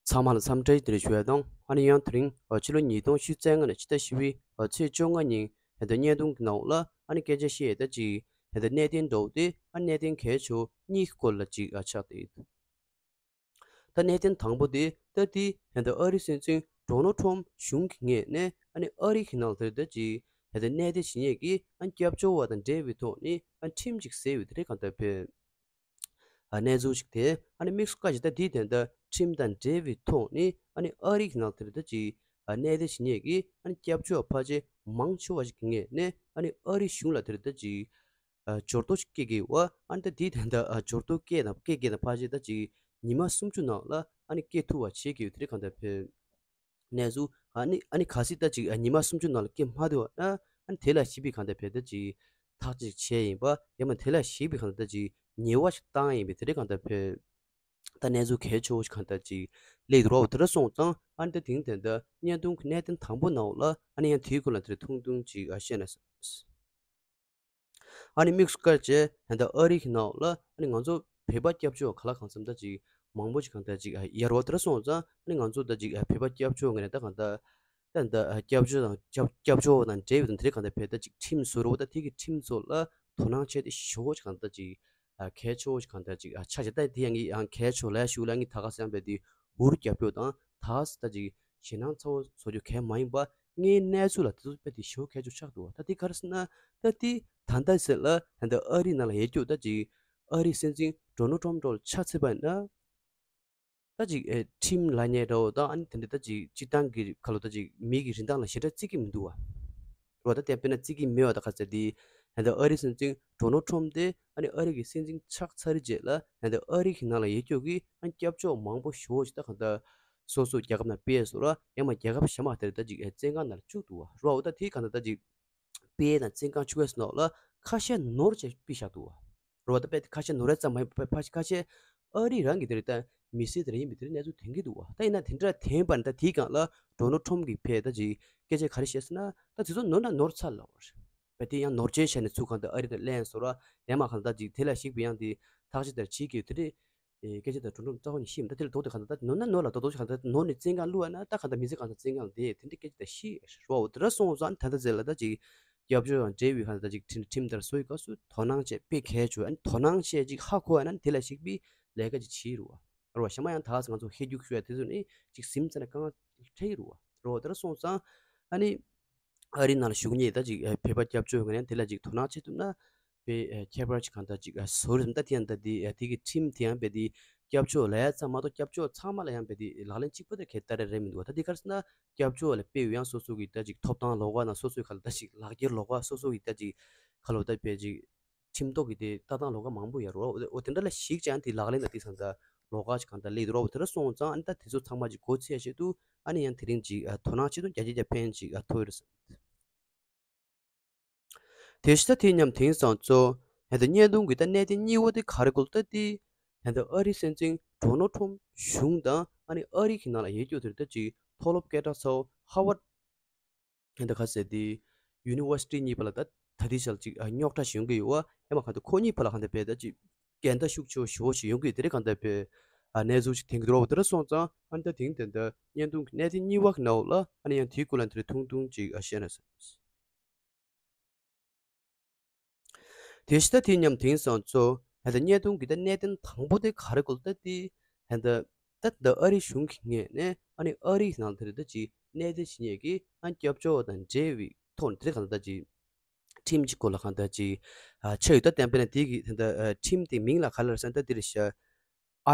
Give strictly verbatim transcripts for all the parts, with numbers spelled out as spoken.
ཚང་མ་ལ་འཚམས་འདྲི་དེ་རེ་ཞུ་ཡ་དང་། ཨ་ནི་ཡང་དེ་རིང་ཕྱི་ལོ་ཉིས་སྟོང་ཉི་ཤུ་རྩ་ལྔ་ནས་ཕྱི་ཟླ་བཞི་པའི་ཚེས་བཅོ་ལྔ་ཉིན་ད་ལྟ་བརྙན་ཐུང་གི་ནང་ལ་ཨ་ནི་སྐད་ཆ་བཤད་ཡ་ད་ཅིག་ད་ལྟ་གནད་དོན་འདྲ་བོ་དེ་ཨ་ནི་གནད་དོན་གལ་ཆེ་བོ་གཉིས་ཀྱི་སྐོར་ལ་ཅིག་ཨ་ཆགས་བསྡད་ཡོད། ད་གནད་དོན་དང་པོ་དེ་ད་ལྟའི་ད་ལྟ་ཨ་རིའི་སྲིད་འཛིན་ཌོ་ནལ་ཊམ་གཞུང་གི་ངོས་ནས་ཨ་ནི་ཨ་རི་གི་ནང་ལ་ད་ལྟ་ཅིག་ད་ལྟ་གནས་སྡོད་བྱེད་མཁན་གྱི་ཨ་ནི་སྐྱབས་བཅོལ་བ་དང་འབྲེལ་བའི་ཐོག་ནས་ཨ་ནི་ཁྲིམས་ཅིག་བཟོས་ཡོད་དེ་རེད། གང་ལྟར་བོད་ཨ་གནས་ཚུལ་ཞིག་དེ་ཨ་ནི་དམིགས་སུ་བཀར་ཅིག་ད་དེའི་དོན་དག་ཁྲིམས་དང་འབྲེལ་བའི་ཐོག་ནས་ཨ་ནི་ཨ་རི་གི་ནང་དེར་ད་ཅིག་ཨ་གནས་སྡོད་བྱེད་མཁན་གྱི་ཨ་ནི་སྐྱབས་བཅོལ་བ་ཕལ་ཆེར་མང་ཆེ་བ་ཞིག་གི་ངོས་ནས་ཨ་ནི་ཨ་རི་གཞུང་ལ་དེར་ད་ཅིག་ཨ་འབྱོར་ཐོ་ཞིག་སྐྱེལ་གྱི་ཡོད་པ། ཨ་ནི་ད་དེའི་དོན་དག་ཨ་འབྱོར་ཐོ་སྐྱེལ་དང་སྐྱེལ་མཁན་དང་ཕལ་ཆེར་ད་ཅིག་ཉི་མ་སུམ་ཅུ་ནང་ལ་ཨ་ནི་སྐྱེལ་ཐུབ་པ་བྱེད་ཀྱི་ཡོད་དེ་རེད། གང་ལྟར་བོད་གནས་ཚུལ་ཨ་ནི་ཨ་ནི་གལ་སྲིད་ད་ཅིག་ཉི་མ་སུམ་ཅུ་ནང་ལ་སྐྱེལ་མ་ཐུབ་པ་ན་ཨ་ནི་དེ་ལ་གཞིགས་པའི་གང་ལྟར་བོད་ད་ཅིག་ཐག་གཅོད་བྱས་ཡིན་པ། ཡང་མིན་དེ་ལ་གཞིགས་པའི་གང་ལྟར་ད་ཅིག་ཉེས་པ་ཞིག་བཏང་ཡིན་པའི་དེ་རེད། གང་ལྟར་བོད་ད་གནས་ཚུལ་གལ་ཆེ་བོ་ཞིག་གང་ལྟར་ཅིག་སླེབས་འདུག་རོགས་དེ་འདྲ་སོང་ཙང་ཨ་ནི་ད་དེང་དེ་འདྲ་བརྙན་ཐུང་གི་གནད་དོན་དང་པོ་ནང་ལ་ཨ་ནི་ཡང་དེའི་སྐོར་ལ་དེ་རེད་ཐུང་ཐུང་ཅིག་ཨ་བཤད་ན་བསམ། ཨ་ནི་དམིགས་སུ་བཀར་བྱས་ད་ལྟ་ཨ་རི་གི་ནང་ལ་ཨ་ནི་ང་ཚོ་བོད་པ་སྐྱབས་བཅོལ་བ་ག་ལ་གང་འཚམ་ད་ཅིག་མང་པོ་ཅིག་གང་ལྟར་ཅིག་ཨ་ཡར་བ་དེ་འདྲ་སོང་ཙང་ཨ་ནི་ང་ཚོ་ད་ཅིག་ཨ་བོད་པ་སྐྱབས་བཅོལ་ངོས་ནས་ད་གང་ལྟར་ད་ད་སྐྱབས་བཅོལ་དང་སྐྱབས་སྐྱབས་བཅོལ་བ་དང་འབྲེལ་བའི་དང་དེ་རིགས་གང་ལྟར་བོད་ད་ཅིག་ཁྲིམས་བཟོ་རོགས། ད་དེ་གི་ཁྲིམས་བཟོ་ལ་དོ་སྣང་བྱས་ཏེ་ཞེ་པོ་ཅིག་གང་ལྟར་ཅིག་ཨ་གལ་ཆེ་བོ་ཅིག་གང་ལྟར་ཅིག་ཨ་ཆ་བཞག་ད་དེ་ཡང་ངས་ཨ་གལ་ཆེ་བོ་ལ་ཞུ་ལ་ངས་ད་ག་སེམས་པའི་དེ་འུར་རྒྱབ་རྒྱུ་དང་ད་ས་ད་ཅིག་ཞེད་སྣང་ཚ་བོ་བཟོ་རྒྱུ་གལ་མ་ཡིན་པ། ངའི་གནས་ཚུལ་ལ་དེ་ཚོ་དཔེ་དེ་ཞེ་པོ་གལ་ཆེ་བོ་ཆགས་འདུག་བ། ད་དེ་ག་རེ་ཟེར་ན་ད་དེ་ད་ལྟ་ཟེར་ལ་ད་ལྟ་ཨ་རི་ནང་ལ་ཡོད་རྒྱུ་ད་ཅིག་ཨ་རིའི་སྲིད་འཛིན་ཌོ་ནལ་ཊམ་འདྲ་བོ་ཆ་མཚོན་པ་ཡིན་ན། ད་ཅིག་ཨེ་ཁྲིམས་ལ་ཉེ་འདྲ་བོ་དང་ཨ་ནི་དེ་འདྲ་ད་ཅིག་སྤྱིར་བཏང་གི་ཁ་ལོ་ད་ཅིག་མི་གི་རིན་ཐང་ལ་ཞེ་དྲག་བརྩི་གི་མི་འདུག་བ། རོ་ད་དེ་དཔེར་ན་བརྩི་གི་མེད་པ་ད་ག་ཚད་དེ་ད་ལྟ་ཨ་རིའི་སྲིད་འཛིན་ཌོ་ནལ་ཊམ་དེ་ཨ་ནི་ཨ་རི་གི་སྲིད་འཛིན་ཆགས་ཚར་རྗེས་ལ་ད་ལྟ་ཨ་རི་གི་ནང་ལ་ཡོད་རྒྱུ་གི་ཨ་ནི་སྐྱབས་བཅོལ་མང་པོ་ཞེ་པོ་ཅིག་ད་གང་ལྟར་སོ་སོ་རྒྱལ་ཁབ་ནང་སྤེལ་སོང་ར། ཡང་མ་རྒྱལ་ཁབ་གཞན་མ་དེར་ད་ཅིག་ཨེ་བཙོན་ཁང་ནང་ལ་བཅུག་འདུག་བ། རོ་ད་དེ་གང་ལྟར་ད་ཅིག་སྤེལ་དང་བཙོན་ཁང་བཅུག་ཡས་ནང་ལ་ཁ་ཤས་ནོར་བྱས་ཕུད་བཞག་འདུག་བ། རོ་ད་དཔེ་ཁ་ཤས་ནོར་ཡས་ཙམ་མ་ཡིན་པར་ཕ་ཁ་ཤས་ཨ་རི་རང་གི་དེ་རེད་ད་མི་སེར་དེ་རེད་ཡིན་པའི་དེ་རེད་གནས་ཚུལ་ཐོན་གྱི་འདུག་བ། ད་ཡིན་ན་དེ་འདྲ་ཐོན་པ་ནི་ད་དེའི་སྒང་ལ་ཌོ་ནལ་ཊམ་གྱིས་ཕེ་ད་ཅིག་སྐད་ཆ་ག་རེ་བཤད་ཟེར་ན། ད་དེ་ཚོ་ནོར་ན་ནོར་ཚར་ལ་བར་བ་དེ་ཡང་ནོར་བཅོས་བྱས་ནས་ཚུར་གང་ལྟར་ཨ་རི་ལ་ལེན་སོང་ར། ཡང་མ་གང་ལྟར་ཅིག་དེ་ལ་གཞིགས་པའི་ཡང་དེ་ཐག་གཅོད་དེར་བྱེད་ཀྱི་ཡོད་དེ་རེད། ཨེ་སྐད་ཆ་དང་གྲུང་གྲུང་རྩ་བ་ནས་ཤེས་མི་ད་དེ་ལ་ལྡོག་སྟེ་གང་ལྟར་ནོར་ན་ནོར་ལ་ལྡོག་ལྡོག་གང་ལྟར་ནོར་ནས་བཙོན་ཁང་བླུགས་པ་ན་ད་གང་ལྟར་མི་ཚེ་གང་ལྟར་བཙོན་ཁང་ལ་བསྡད་དེ་འདྲ་སྐད་ཆ་དང་ཤེས་རོ། འོ་དེ་འདྲ་སོང་ཙང་ད་ལྟ་ཟེར་ལ་ད་ཅིག་སྐྱབས་བཅོལ་དང་འབྲེལ་བའི་གང་ལྟར་ཅིག་ཁྲིམས་ཁྲིམས་ལྟར་བཟོ་ཡི་སྐབས་སུ་དོ་སྣང་བྱས་དཔེ་གལ་ཆེ་བ། ཨ་ནི་དོ་སྣང་བྱས་ཅིག་ཧ་གོ་བ་ན་དེ་ལ་གཞིགས་པའི་ལས་ཀ་ཅིག་བྱེད་རོ། རོ་ཞྭ་མ་ཡང་ད་ང་ཚོ་ཧེ་རྒྱུག་ཤུ་ཡ་དེ་ཚོ་ནི་ཅིག་ཟིམ་ཙམ་ན་རྐང་ཁྲེག་རོ། རོ་དེ་འདྲ་སོང་ཙང་ཨ་ནི། ཨ་རིའི་ནང་ལ་བཞུགས་མཁན་ད་ཅིག་ཨ་བོད་པ་སྐྱབས་བཅོལ་ངོས་ནས་དེ་ལ་ཅིག་དོ་སྣང་བྱེད་ཐུབ་ན་དཔེ་ཨ་ཁྱད་པར་ཅིག་གང་ལྟར་ཅིག་ཨ་བཟོ་རེད་ད། དེ་ཡང་ད་དེ་ཨ་དེ་གི་ཁྲིམས་དེ་ཡང་དཔེ་དེ་སྐྱབས་བཅོལ་ལ་ཡ་ཙམ་མ་གཏོགས་སྐྱབས་བཅོལ་ཚང་མ་ལ་ཡང་དཔེ་དེ་ལག་ལེན་གཅིག་པོ་དེ་གལ་ཏེ་རེ་རེ་མི་འདུག་བ། ད་དེ་ག་རེ་ཟེར་ན་སྐྱབས་བཅོལ་ལ་དཔེ་ཡང་སོ་སོ་གི་ད་ཅིག་ཐོབ་ཐང་ལོགས་ཀ་ན་སོ་སོའི་ག་ལ་ད་ཅིག་ལག་འཁྱེར་ལོགས་ཀ་སོ་སོ་གི་ད་ཅིག་ག་ལོ་ད་དཔེ་ཅིག་ཁྲིམས་ཐོག་གི་དེ་ལྟ་སྟངས་ལོགས་ཀ་མང་པོ་ཡོད་རེད། འོ་དེ་འདྲ་ལ་གཞིགས་ཀྱང་དེ་ལག་ལེན་ལ་དེ་སང་ད་ལོགས་ཀ་ཅིག་གང་ལྟར་སླེབས་འདུག་རོ། དེ་འདྲ་སོང་ཙང་ཨ་ནི་ད་དེ་ཚོ་ཚང་མ་ཅིག་གོ་ཚད་ཆེད་དུ་ཨ་ནི་ཡང་དེ་རིང་ཅིག་ཨ་དོ་སྣང་བྱེད་དུ་རྒྱ་སྐྱེད་རྒྱ་ཕན་ཅིག་ཨ་ཐོབ་ཡོད་རེད་བསམ། དེ་བཞིན་ད་དེ་མཉམ་དེང་སང་གཙོ་ཧན་ད་བརྙན་ཐུང་གི་ད་གནད་དོན་གཉིས་པ་དེ་ག་རེ་གོ་ལ་ད་དེ་ཧན་ད་ཨ་རིའི་སྲིད་འཛིན་ཌོ་ནལ་ཊམ་གཞུང་དང་ཨ་ནི་ཨ་རི་གི་ནང་ལ་ཡོད་རྒྱུ་དེ་ད་ཅིག་མཐོ་སློབ་སྐད་གྲགས་ཚ་བོ་ཧ་ཝར་ཧན་ད་ག་ཟེར་དེ་ཡུ་ནི་ཝར་སི་ཊི་གཉིས་བར་ལ་ད་ད་དེ་ཞལ་ཅིག་ཨ་རྙོག་དྲ་ཞིག་ཡོང་གི་ཡོད་བ། ཡང་མ་ག་ད་ཁོ་གཉིས་བར་ལ་ཧན་ད་བས་ད་ཅིག་འགལ་ཟླ་ཤུགས་ཆེ་བོ་ཞེ་པོ་ཞིག་ཡོང་གི་དེ་རེད། གང་ལྟར་བས་ཨ་གནས་ཚུལ་ཞིག་ཐོན་གི་འདུག་རོགས་དེ་འདྲ་སོང་ཙང་ཨ་ནི་ད་དེང་དེ་འདྲ་བརྙན་ཐུང་གི་གནད་དོན་གཉིས་པ་གི་ནང་ལ་ཨ་ནི་ཡང་དེའི་སྐོར་ལ་དེ་རེད་ཐུང་ཐུང་ཅིག་ཨ་བཤད་ན་བསམ། དེ་བཞིན་ད་དེ་མཉམ་དེང་སང་གཙོ་ཧན་ད་བརྙན་ཐུང་གི་ད་གནད་དོན་དང་པོ་དེ་ག་རེ་གོ་ལ་ད་དེ་ཧན་ད་ད་ད་ཨ་རི་གཞུང་གི་ངོས་ནས་ཨ་ནི་ཨ་རིའི་ནང་དེ་རེད་ད་ཅིག་གནས་སྡོད་བྱེད་མཁན་གྱི་ཨ་སྐྱབས་བཅོལ་བ་དང་འབྲེལ་བའི་ཐོག་ནས་དེ་རེད་གང་ལྟར་ཅིག་ཁྲིམས་ཀྱི་སྐོར་ལ་གང་ལྟར་ཅིག་ཨ་ཆགས་ཡོད། ད་བསྟན་པས་ན་དེ་གི་ད་ལྟ་ཨ་ཁྲིམས་དེ་མིང་ལ་ག་ལ་ཟེར་ན་ད་དེ་རེད་ཤག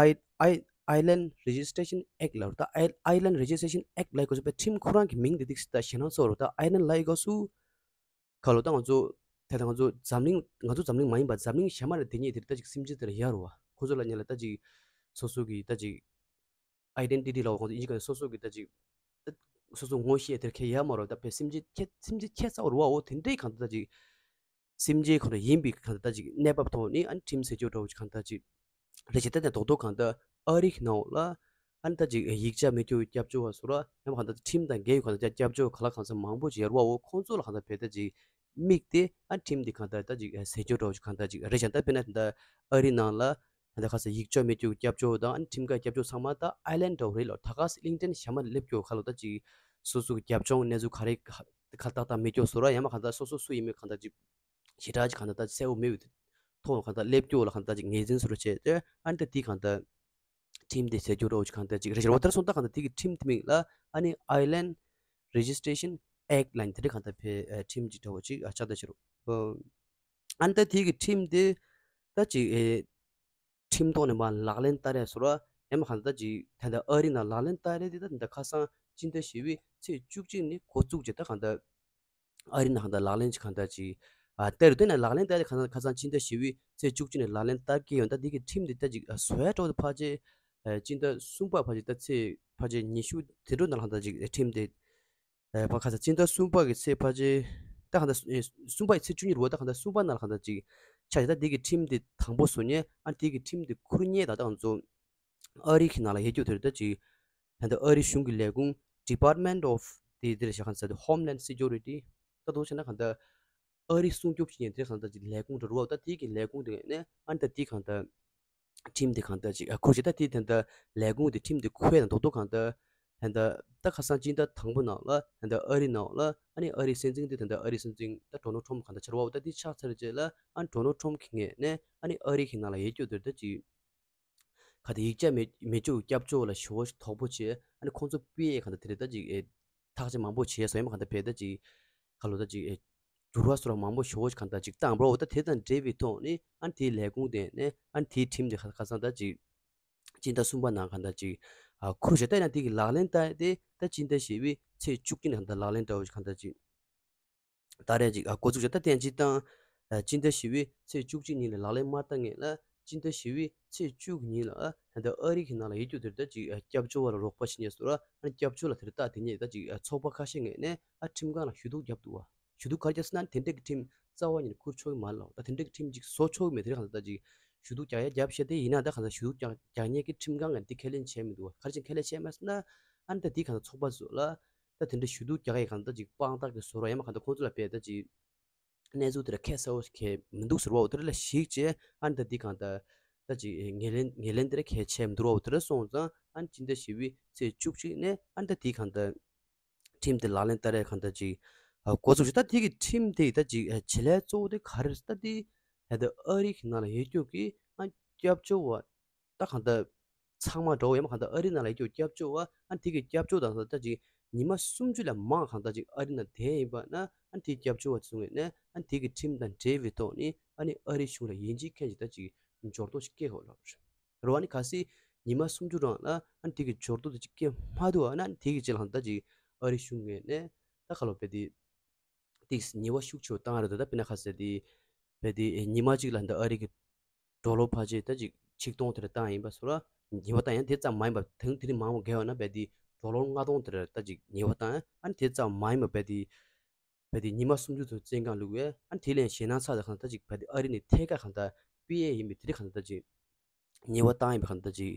Island Registration Act ལབ་རེད། ད་Island Registration Act ལབ་དགོས་སུ་པའི་ཁྲིམས་ཁོ་རང་གི་མིང་དེ་འདུག་སེ་ད་ཞེད་སྣང་ཚ་བོ་རེད། ད་Island ལབ་དགོས་སུ་ག་ལོ་ད་ང་ཚོ་ད་ལྟ་ང་ཚོ་འཛམ་གླིང་ང་ཚོ་འཛམ་གླིང་མ་ཡིན་པ་འཛམ་གླིང་གཞན་མ་ལ་དེ་ཉིད་དེ་རེད། ད་ཅིག་སེམས་ཅན་དེ་ལ་ཡ་རུ་བ་ཁོ་ཚོ་ལ་ཉེ་ལ་ད་ཅིག་སོ་སོ་གི་ད་ཅིག་Identity ལབ་དགོས་ཡིན་ག་སོ་སོ་གི་ད་ཅིག་སོ་སོ་ངོ་ཤེས་དེར་ཁྱད་ཡ་མ་རུ་ད་པའི་སེམས་ཅན་ཁྱད་སེམས་ཅན་ཁྱད་ཚ་བོ་རུ་བ་འོ་དེ་འདྲའི་གང་ད་ད་ཅིག་སེམས་ཅན་ཁོ་རང་ཡིན་པའི་གང་ལྟར་ཅིག་གནས་བབ་ཐོག་ནས་ཨ་ནི་ཁྲིམས་བཟོ་བཅོས་འདྲ་བོ་ཅིག་གང་ལྟར་ཅིག་རེ་ཞིག་ལྟ་ནས་རྡོག་རྡོག་གང་ལྟར་ཨ་རི་གི་ནང་ལ་ཨ་ནི་ད་ཅིག་ཡིག་ཆ་མེད་རྒྱུ་སྐྱབས་བཅོལ་བ་སོགས་ལ་ཡང་གང་ལྟར་ཁྲིམས་དང་འགལ་བའི་གང་ལྟར་སྐྱབས་བཅོལ་ག་ལ་གང་འཚམ་མང་པོ་ཅིག་ཡོད་རེད་བ། འོ་ཁོང་ཚོ་ལ་གང་ལྟར་བལྟས་ད་ཅིག་དམིགས་ཏེ་ཨ་ནི་ཁྲིམས་དེ་གང་ལྟར་ད་ཅིག་བཟོ་བཅོས་འདྲ་བོ་ཅིག་གང་ལྟར་ཅིག་རེ་ཞིག་ལྟ་དཔེར་ན་ད་ཨ་རི་ནང་ལ་ ད་ཁ་སང་ཡིག་ཆ་མེད་རྒྱུ་སྐྱབས་བཅོལ་དང་ཨ་ནི་ཁྲིམས་འགལ་སྐྱབས་བཅོལ་ཚང་མ་ད་ཨའི་ལན་འདྲ་བོ་རེད་ལ། ད་ག་སེ་གླིང་ཕྲན་གཞན་མ་སླེབས་རྒྱུ་ཁ་ལོ་ད་ཅིག་སོ་སོ་གི་རྒྱབ་ལྗོངས་གནས་ཚུལ་ག་རེ་ག་ཁ་ཏག་ཏག་མེད་རྒྱུ་བཟོ་ར་ཡང་མ་གང་ད་སོ་སོ་སུ་ཡིན་མིན་གང་ད་ཅིག་ཞེ་དྲག་ཅིག་གང་ད་ད་གསལ་བོ་མེད་པའི་ཐོག་གང་ད་སླེབས་རྒྱུ་ལ་གང་ད་ཅིག་ངོས་འཛིན་བཟོ་ར་བྱས་ཏེ་ཨ་ནི་ད་དེ་གང་ད་ཁྲིམས་དེ་ཟེར་རྒྱུ་རོ་ཅིག་གང་ད་ཅིག་རེ་ཞིག་རེད་བ། དེར་སོང་ད་གང་ད་དེ་གི་ཁྲིམས་དེ་མིང་ལ་ཨ་ནི་Island Registration Act ལ་ནི་དེ་འདྲ་གང་ད་ཕེ་ཁྲིམས་ཅིག་འདྲ་བོ་ཅིག་ཨ་ཆགས་ད་ཕྱིར་རོ། ཨ་ནི་ད་དེ་གི་ཁྲིམས་དེ་ད་ཅིག་ཨེ་ཁྲིམས་ཐོག་ནས་མར་ལག་ལེན་བསྟར་ཡས་སོ་ར་ཡང་མ་གང་ད་ཅིག་ད་ལྟ་ཨ་རི་ནང་ལག་ལེན་བསྟར་ཡས་དེ་ད་ད་ཁ་སང་སྤྱི་ཟླ་བཞི་པའི་ཚེས་བཅུ་གཅིག་ནས་འགོ་བཙུགས་བྱས་ད་གང་ད་ཨ་རི་ནང་གང་ད་ལག་ལེན་ཅིག་གང་ད་ཅིག་ཨ་བསྟར་དུས་ན་ལག་ལེན་བསྟར་ཡས་ཁ་སང་ཁ་སང་སྤྱི་ཟླ་བཞི་པའི་ཚེས་བཅུ་གཅིག་ནས་ལག་ལེན་བསྟར་གྱི་ཡོད། ད་འདི་གི་ཁྲིམས་འདི་ད་ཅིག་ཨ་བཟོ་ཡས་འགྲོ་ད་ཕལ་ཆེར་ཨ་སྤྱི་ཟླ་གསུམ་པ་ཕལ་ཆེར་ད་ཚེས་ཕལ་ཆེར་ཉི་ཤུ་དེ་འགྲོ་ནང་ལ་གང་ད་ཅིག་ཁྲིམས་དེ་ཨ་ཕ་ཁ་སང་སྤྱི་ཟླ་གསུམ་པ་གི་ཚེས་ཕལ་ཆེར་ད་གང་ད་ཨེ་གསུམ་པ་ཡི་ཚེས་བཅུ་གཉིས་རུ་བ་ད་གང་ད་གསུམ་པ་ནང་ལ་གང་ད་ཅིག་ཆ་ཅིག་ད་འདི་གི་ཁྲིམས་དེ་དང་པོ་བཟོ་ཉེ་ཨ་འདི་གི་ཁྲིམས་དེ་ཁུར་ཉེ་ད་ད་ང་ཚོ་ཨ་རི་གི་ནང་ལ་ཡོད་རྒྱུ་དེར་ད་ཅིག་ད་ལྟ་ཨ་རི་གཞུང་གི་ལས་ཁུངས་Department of དེ་དེར་བཞག་གང་ཟེར་དུ་Homeland Security ད་དུ་བྱས་ན་གང་ད་ཨ་རི་སྲུང་སྐྱོབ་བྱེད་མཁན་དེ་གང་ད་ཅིག་ལས་ཁུངས་འདྲ་རུ་བ་ད་དེ་གི་ལས་ཁུངས་དེ་ནས་ཨ་ད་དེ་གང་ད་ཁྲིམས་དེ་གང་ད་ཅིག་ཨ་ཁུར་ཅིག་ད་དེ་ད་ད་ལས་ཁུངས་དེ་ཁྲིམས་དེ་ཁུར་ཡས་དང་རྡོག་རྡོག་གང་ད་ད་ད་ད་ཁ་སང་སྤྱི་ཟླ་དང་པོ་ནང་ལ་ད་ད་ཨ་རི་ནང་ལ་ཨ་ནི་ཨ་རི་སྲིད་འཛིན་དེ་ད་ད་ཨ་རི་སྲིད་འཛིན་ད་Donald Trump གང་ད་ཆར་བ་ད་དེ་ཆགས་ཚར་རྗེས་ལ་ཨ་Donald Trump གི་ངོས་ནས་ཨ་ནི་ཨ་རི་གི་ནང་ལ་ཡོད་རྒྱུ་དེར་ད་ཅིག་ག་དེ་ཡིག་ཆ་མེད་མེད་རྒྱུ་སྐྱབས་བཅོལ་ལ་ཞུ་བ་དོག་པོ་བྱས་ཨ་ནི་ཁོང་ཚོ་པི་ཨེ་གང་ད་དེ་རེད་ད་ཅིག་ཨེ་ཐག་ཆ་མང་པོ་བྱས་སོ་ཡང་མ་གང་ད་བས་ད་ཅིག་ག་ལོ་ད་ཅིག་ཨེ་འགྱུར་བ་སོགས་མང་པོ་ཞུ་བ་གང་ད་ཅིག་བཏང་འགྲོ་བ་ད་དེ་དང་འབྲེལ་བའི་ཐོག་ནས་ཨ་ནི་དེའི་ལས་ཁུངས་དེ་ནས་ཨ་ནི་དེའི་ཁྲིམས་དེ་ཁ་ཁ་སང་ད་ཅིག་སྤྱི་ཟླ་གསུམ་པ་ནང་གང་ད་ཅིག་ཨ་ཁུར་བྱས་ད་ཡང་དེ་གི་ལག་ལེན་བསྟར་ཏེ་ད་སྤྱི་ཟླ་བཞི་པའི་ཚེས་བཅུ་གཅིག་ནས་གང་ད་ལག་ལེན་བསྟར་བ་ཞིག་གང་ད་ཅིག་ད་རེས་ཅིག་ཨ་འགོ་འཛུགས་བྱས་ད་ཐེངས་གཅིག་དང་ཨ་སྤྱི་ཟླ་བཞི་པའི་ཚེས་བཅུ་གཅིག་ཉིན་ལ་ལག་ལེན་མ་བསྟར་ངེས་ལ་སྤྱི་ཟླ་བཞི་པའི་ཚེས་བཅུ་གི་ཉིན་ལ་ཨ་ད་ཨ་རི་གི་ནང་ལ་ཡོད་རྒྱུ་དེར་ད་ཅིག་ཨ་སྐྱབས་བཅོལ་བ་ལ་རོགས་པ་བྱེད་ཉེས་སུ་ར་ཨ་སྐྱབས་བཅོལ་ལ་དེར་ལྟ་དེ་ཉེས་ད་ཅིག་ཨ་ཚོགས་པ་ཁ་ཤས་ངེས་ནས་ཨ་ཁྲིམས་ཁང་ལ་ཞུ་གཏུག་བརྒྱབ་འདུག་བ། ཞུ་གཏུག་ག་རེ་བརྒྱབ་ཟེར་ན་དེ་འདྲ་གི་ཁྲིམས་རྩ་བ་ཉིད་ནས་ཁུར་ཆོག་གི་མ་རེད་ལ་ད་དེ་འདྲ་གི་ཁྲིམས་ཅིག་བཟོ་ཆོག་གི་མེད་དེ་རེད་གང་ད་ད་ཅིག་ཞུ་གཏུག་རྒྱག་ཡ་རྒྱབ་བཤད་དེ་ཡིན་ན་ད་གང་ད་ཞུ་གཏུག་རྒྱག་རྒྱག་མཁན་གྱི་ཁྲིམས་ཁང་ངས་འདི་ཁས་ལེན་བྱས་མི་འདུག་བ། ག་རེ་བྱས་ཁས་ལེན་བྱས་མ་སོང་ན་ཨ་ནི་ད་འདི་གང་ད་ཚོགས་པ་ཚོ་ལ་ད་དེ་འདྲ་ཞུ་གཏུག་རྒྱག་ཡ་གང་ད་ཅིག་དཔང་རྟགས་ཀྱི་བཟོ་ར་ཡང་མ་གང་ད་ཁོང་ཚོ་ལ་དཔེ་ད་ཅིག་གནས་ཚུལ་དེ་ལ་ཁས་གསལ་བོ་ཁས་མི་འདུག་ཟེར་བ་འོ་དེ་ལ་གཞིགས་བྱས་ཨ་ནི་ད་འདི་གང་ད་ད་ཅིག་ངེས་ལེན་ངེས་ལེན་དེ་ལ་ཁས་བྱས་མི་འདུག་བ་འོ་དེ་ལ་སོང་ཙང་ཨ་ནི་སྤྱི་ཟླ་བཞི་པའི་ཚེས་བཅུ་གཅིག་ནས་ཨ་ནི་ད་འདི་གང་ད། ཁྲིམས་དེ་ལག་ལེན་བསྟར་ཡས་གང་ལྟར་ཅིག་ཨ་འགོ་ཚུགས་ཤིག་ད་དེ་གི་ཁྲིམས་དེ་ད་ཅིག་ཨ་བྱེད་ལས་གཙོ་བོ་དེ་ག་རེ་རེད་ད་དེ་ད་ལྟ་ཨ་རི་གི་ནང་ལ་ཡོད་རྒྱུ་གི་ཨ་སྐྱབས་བཅོལ་བ་ད་གང་ལྟར་ཚང་མ་འགྲོ་བ་ཡོད་མ་གང་ལྟར་ཨ་རི་ནང་ལ་ཡོད་རྒྱུ་སྐྱབས་བཅོལ་བ་ཨ་དེ་གི་སྐྱབས་བཅོལ་དང་ད་ཅིག་ཉི་མ་སུམ་ཅུ་ལས་མང་གང་ལྟར་ཅིག་ཨ་རི་ནང་བསྡད་ཡིན་པ་ན་ཨ་དེའི་སྐྱབས་བཅོལ་བ་ཚུང་ངེས་ནས་ཨ་དེ་གི་ཁྲིམས་དང་འབྲེལ་བའི་ཐོག་ནས་ཨ་ནི་ཨ་རི་གཞུང་ལ་ཡིན་གཅིག་མཁན་གཅིག་ད་ཅིག་འབྱོར་ཐོ་ཞིག་སྐྱེལ་དགོས་ལབ་རེད། རོ་ཨ་ནི་གལ་སྲིད་ཉི་མ་སུམ་ཅུ་རང་ལ་ཨ་ནི་དེ་གི་འབྱོར་ཐོ་དེ་ཅིག་སྐྱེལ་མ་ཐུབ་ཨ་ན་ཨ་ནི་དེ་གི་རྗེས་ལ་ད་ཅིག་ཨ་རི་གཞུང་ངོས་ནས་ད་ག་ལོ་བས་དེ་ཏིག་ཉེས་པ་ཤུགས་ཆེ་བ་བཏང་རེད་འདུག་ད་དཔེར་ན་ག་ཟེར་དེ་བས་དེ་ཉི་མ་གཅིག་ལ་འདི་ཨ་རི་གི་ཌོ་ལར་ཕལ་ཆེར་ད་ཅིག་ཆིག་སྟོང་དེ་རེ་བཏང་ཡིན་པ་སོ་ར་ཉེས་པ་བཏང་ཡང་དེ་ཙམ་མ་ཡིན་པ་དེང་དེ་རིང་མང་བོ་བརྒལ་བ་ན་བས་དེ་ཌོ་ལར་ལྔ་སྟོང་དེ་རེ་ད་ཅིག་ཉེས་པ་བཏང་ཡང་ཨ་ནི་དེ་ཙམ་མ་ཡིན་པ་བས་དེ་བས་དེ་ཉི་མ་སུམ་ཅུ་ཚོད་བཙོན་ཁང་བླུགས་བས་ཨ་ནི་དེ་ལན་ཞེད་སྣང་ཚ་ད་གང་ད་ཅིག་བས་དེ་ཨ་རི་ནས་ཐད་ཀ་གང་ད་པི་ཨེ་ཡིན་པའི་དེ་རིང་གང་ད་ཅིག་ཉེས་པ་བཏང་ཡིན་པའི་གང་ད་ཅིག་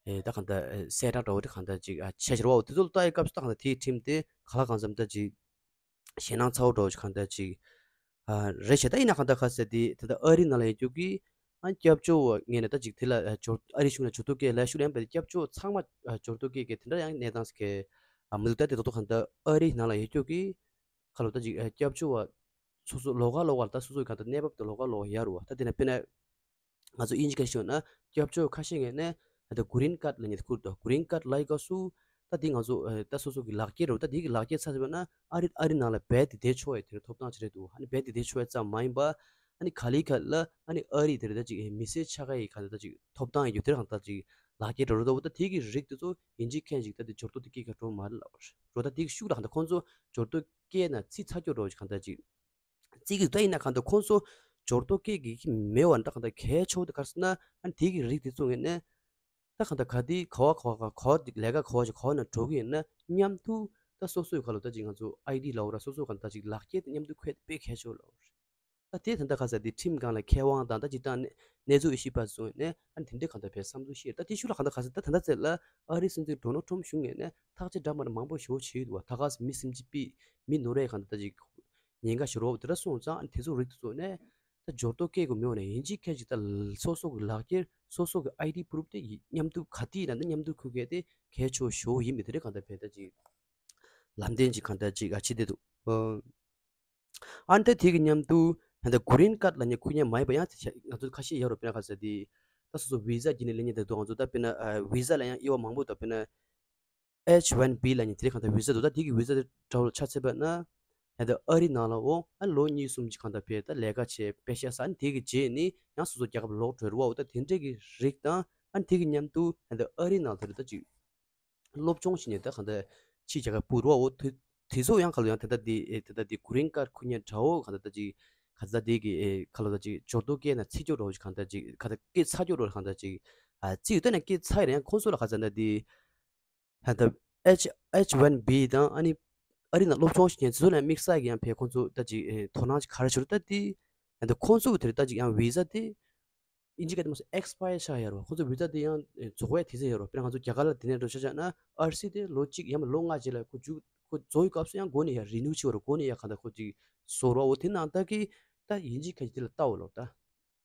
ཨེ་ད་གང་ད་ཨེ་གསལ་བསྒྲགས་འདྲ་བོ་དེ་གང་ད་ཅིག་ཨ་བྱས་ཕྱིར་བ་འོ་དེ་ཚོ་ལ་ལྟ་ཡི་སྐབས་སུ་ད་གང་ད་དེའི་ཁྲིམས་དེ་ག་ལ་གང་འཚམ་ད་ཅིག་ཞེད་སྣང་ཚ་བོ་འདྲ་བོ་ཅིག་གང་ད་ཅིག་ཨ་རེད་བྱས་ད་ཡིན་ན་གང་ད་ག་ཟེར་དེ་དེ་ད་ཨ་རི་ནང་ལ་ཡོད་རྒྱུ་གི་ཨ་སྐྱབས་བཅོལ་བ་ངས་ནས་ད་ཅིག་དེ་ལ་ཨ་འབྱོར་ཨ་རི་གཞུང་ལ་འབྱོར་ཐོ་སྐྱེལ་ལ་ཤུགས་ལེན་པའི་སྐྱབས་བཅོལ་ཚང་མ་ཨ་འབྱོར་ཐོ་སྐྱེལ་གི་དེ་འདྲ་ཡང་གནས་སྟངས་ཀྱི་ཨ་མི་འདུག་ད་དེ་ད་དུང་གང་ད་ཨ་རི་ནང་ལ་ཡོད་རྒྱུ་གི་ཁ་ལོ་ད་ཅིག་ཨ་སྐྱབས་བཅོལ་བ་སོ་སོ་ལོགས་ཀ་ལོགས་ཀ་ལ་ད་སོ་སོའི་གང་ད་གནས་བབ་དེ་ལོགས་ཀ་ལོགས་ཀ་ཡར་རུ་བ་ད་དེ་ན་དཔེར་ན་ང་ཚོ་དབྱིན་ཇི་སྐད་ཤོད་ན་སྐྱབས་བཅོལ་ཁ་ཤས་ངེས་ནས་ད་གུ་རིན་ཀཱར་ལ་ཉེ་ཁུར་དུ་གུ་རིན་ཀཱར་ལ་ཡི་ག་སུ་ད་དེ་ང་ཚོ་ད་སོ་སོ་གི་ལག་འཁྱེར་རུ་ད་དེ་གི་ལག་འཁྱེར་ཚ་ཟེར་བ་ན་ཨ་རི་ཨ་རི་ནང་ལ་རྦད་དེ་བསྡད་ཆོག་ཡ་དེ་ཐོབ་ཐང་ཅི་རེད་འདུག་ཨ་ནི་རྦད་དེ་བསྡད་ཆོག་ཡ་ཙམ་མ་ཡིན་པ་ཨ་ནི་ག་ལི་ག་ལ་ཨ་ནི་ཨ་རི་དེར་ད་ཅིག་མི་སེར་ཆགས་ཡ་ག་ད་ཅིག་ཐོབ་ཐང་ཡོད་དེར་གང་ད་ཅིག་ལག་འཁྱེར་རུ་རུ་ད་བོ་ད་དེ་གི་རིགས་དེ་ཚོ་དབྱིན་ཇི་མཁན་ཞིག་ད་དེ་འབྱོར་ཐོ་དེ་སྐྱེལ་ག་འགྲོ་མ་རེད་ལབ་རུ་ད་དེ་གི་ཤུགས་ལ་གང་ད་ཁོང་ཚོ་འབྱོར་ཐོ་སྐྱེལ་ན་ཚིག་ཚ་སྐྱོ་འགྲོ་ཅིག་གང་ད་ཅིག་རྩིས་ཀྱི་ད་ཡིན་ན་གང་ལྟར་ཁོང་ཚོ་འབྱོར་ཐོ་སྐྱེལ་གྱི་མེད་བ་འདྲ་གང་ལྟར་གལ་ཆེ་བོ་དེ་ག་རེ་ཟེར་ན་ཨ་ནི་དེ་གི་རིགས་དེ་ཚོ་ངེས་ནས་ད་གང་ལྟར་ག་དེ་ག་བ་ག་བ་ག་ག་བ་ལས་ཀ་ག་བ་ཞིག་ག་བ་ན་འགྲོ་གི་ཡིན་ན་མཉམ་དུ་ད་སོ་སོའི་ག་ལོ་ད་ཅིག་ང་ཚོ་ཨའི་ཌི་ལབ་ར་སོ་སོ་གང་ལྟར་ཅིག་ལག་འཁྱེར་དེ་མཉམ་དུ་འཁྱེར་དཔེ་གལ་ཆེ་བོ་ལབ་རེད། ད་དེ་ད་ལྟ་ག་ཟེར་དེ་ཁྲིམས་སྒང་ལ་མཁས་དབང་དང་ད་ཅིག་ད་གནས་ཚུལ་ཤེས་པ་ཚོ་ནས་ཨ་ནི་དེ་འདྲ་གང་ལྟར་བས་བསམ་ཚུལ་བཤད་ད་དེ་ཤུགས་ལ་གང་ལྟར་ག་ཟེར་ད་ད་ལྟ་ཚེ་ལ་ཨ་རི་སྲིད་འཛིན་ཌོ་ནལ་ཊམ་ཕ་གཞུང་ངོས་ནས་ཐག་གཅོད་འདྲ་མི་འདྲ་མང་པོ་ཞེ་པོ་བྱས་ཡོད་འདུག་བ། ད་ག་ཟེར་མི་སེམས་ཅན་པི་མི་ནོར་ཡས་གང་ལྟར་ད་ཅིག་ཉེན་ཁ་ཞེ་པོ་དེ་འདྲ་སོང་ཙང་ཨ་ནི་དེ་ཚོ་རིགས་དེ་ཚོ་ནས་ ད་འབྱོར་ཐོ་སྐྱེལ་དགོས་མི་འོང་ནས་ཡིན་གཅིག་མཁན་གཅིག་ད་སོ་སོ་གི་ལག་འཁྱེར་སོ་སོ་གི་ཨའི་ཌི་པུ་རུབ་དེ་མཉམ་དུ་ག་དུས་ཡིན་ན་ད་མཉམ་དུ་འཁུར་མཁན་དེ་གལ་ཆེ་བ་ཞེ་པོ་ཡིན་པས། དེ་རེད་གང་ལྟར་བས་ད་ཅིག་ལམ་སྟོན་ཅིག་གང་ལྟར་ཅིག་ཨ་བྱེད་བསྡད་འདུག་ཨ་ནི་ད་དེ་གི་མཉམ་དུ་ད་ལྟ་གྷི་རིན་ཁཌ་ལབ་མཁན་འཁུར་མཁན་མ་ཡིན་པ་ཡང་དེ་ང་ཚོ་ཁ་ཤས་ཡོད་རེད། དཔེར་ན་ག་ཟེར་དེ་ད་སོ་སོ་བི་ཟ་བརྒྱུད་ནས་སླེབས་མཁན་དེ་འདུག་ང་ཚོ་ད་དཔེར་ན་ཨ་བི་ཟ་ལ་ཡང་དབྱེ་བ་མང་པོ་འདུག་དཔེར་ན་ཨེཆ་ཝན་བི་ལབ་མཁན་དེ་རིང་གང་ལྟར་བི་ཟ་འདུག་ད་དེ་གི་བི་ཟ་དེ་འདྲ་བོ་ཆ་མཚོན་པ་ན་ད་ལྟ་ཨ་རི་ནང་ལ་འོ་ཨ་ལོ་གཉིས་གསུམ་ཅིག་གང་ལྟར་བས་ད་ལས་ཀ་བྱས་པེ་ཤག་བསགས་ནས་དེ་གི་རྗེས་ནས་ཡང་སོ་སོ་རྒྱལ་ཁབ་ལོག་འགྲོ་རེད་བ། འོ་ད་དེ་འདྲས་ཀྱི་རིགས་དང་ཨ་ནི་དེ་གི་མཉམ་དུ་ད་ལྟ་ཨ་རི་ནང་དེ་རེད་ད་ཅིག་སློབ་སྦྱོང་བྱས་ནས་ད་གང་ལྟར་ཕྱིའི་རྒྱལ་ཁབ་སྤོ་རུ་བ། འོ་དེ་དེ་ཚོ་ཡང་ག་ལ་ཡང་དེ་ལྟ་དེ་ཨེ་དེ་ལྟ་དེ་གྷི་རིན་ཁཌ་འཁུར་མཁན་འདྲ་བོ་གང་ལྟར་ད་ཅིག་ག་ལ་དེ་གི་ཨེ་ག་ལ་ད་ཅིག་འབྱོར་ཐོ་སྐྱེལ་ན་ཚིག་སྐྱོ་འདྲ་བོ་ཞིག་གང་ལྟར་ཅིག་ག་ལ་སྐྱེལ་ཚར་སྐྱོ་འདྲ་བོ་གང་ལྟར་ཅིག་ཨ་ཚིག་ཡོད་ད་ནས་སྐྱེལ་ཚར་ཡང་ཁོང་ཚོ་ལ་ག་ཚ་ན་དེ་ད་ལྟ་ཨེཆ་ཨེཆ་ཝན་བི་དང་ཨ་ནི་ཨ་རི་ནང་སློབ་སྦྱོང་བྱེད་མཁན་དེ་ཚོ་ལ་དམིགས་བསལ་གྱི་ཡང་ཕེ་ཁོང་ཚོ་ད་ཅིག་ཨེ་དོ་སྣང་ཅིག་ག་རེ་བྱེད་རུ་ད་དེ་ད་ལྟ་ཁོང་ཚོ་དེར་ད་ཅིག་ཡང་བི་ཟ་དེ་ཨིན་ཇི་སྐད་དུ་མ་སོ་ཨེག་སི་པ་ཡར་ཆགས་ཡོད་རེད་བ། ཁོ་ཚོ་བི་ཛ་དེ་ཡང་རྫོགས་པའི་དུས་ཚོད་ཡོད་རེད་བ། དཔེར་ན་ང་ཚོ་རྒྱ་གར་ལ་དེ་ནས་འགྲོ་ཆ་བཞག་ན་ཨར་སི་དེ་ལོ་གཅིག་ཡང་མིན་ལོ་ལྔ་རྗེས་ལ་ཁོ་མཇུག་ཁོ་རྫོགས་ཡི་སྐབས་སུ་ཡང་སྒོ་ནས་ཡང་རི་ནིའུ་བྱེད་པ་རེད། སྒོ་ནས་ཡང་གང་ལྟར་ཁོ་ཅིག་བཟོ་རོགས་འོ་དེ་ནང་ལྟ་གི་ད་ཡིན་གཅིག་མཁན་གཅིག་དེ་ལ་ལྟ་འོ་ལོ། ད་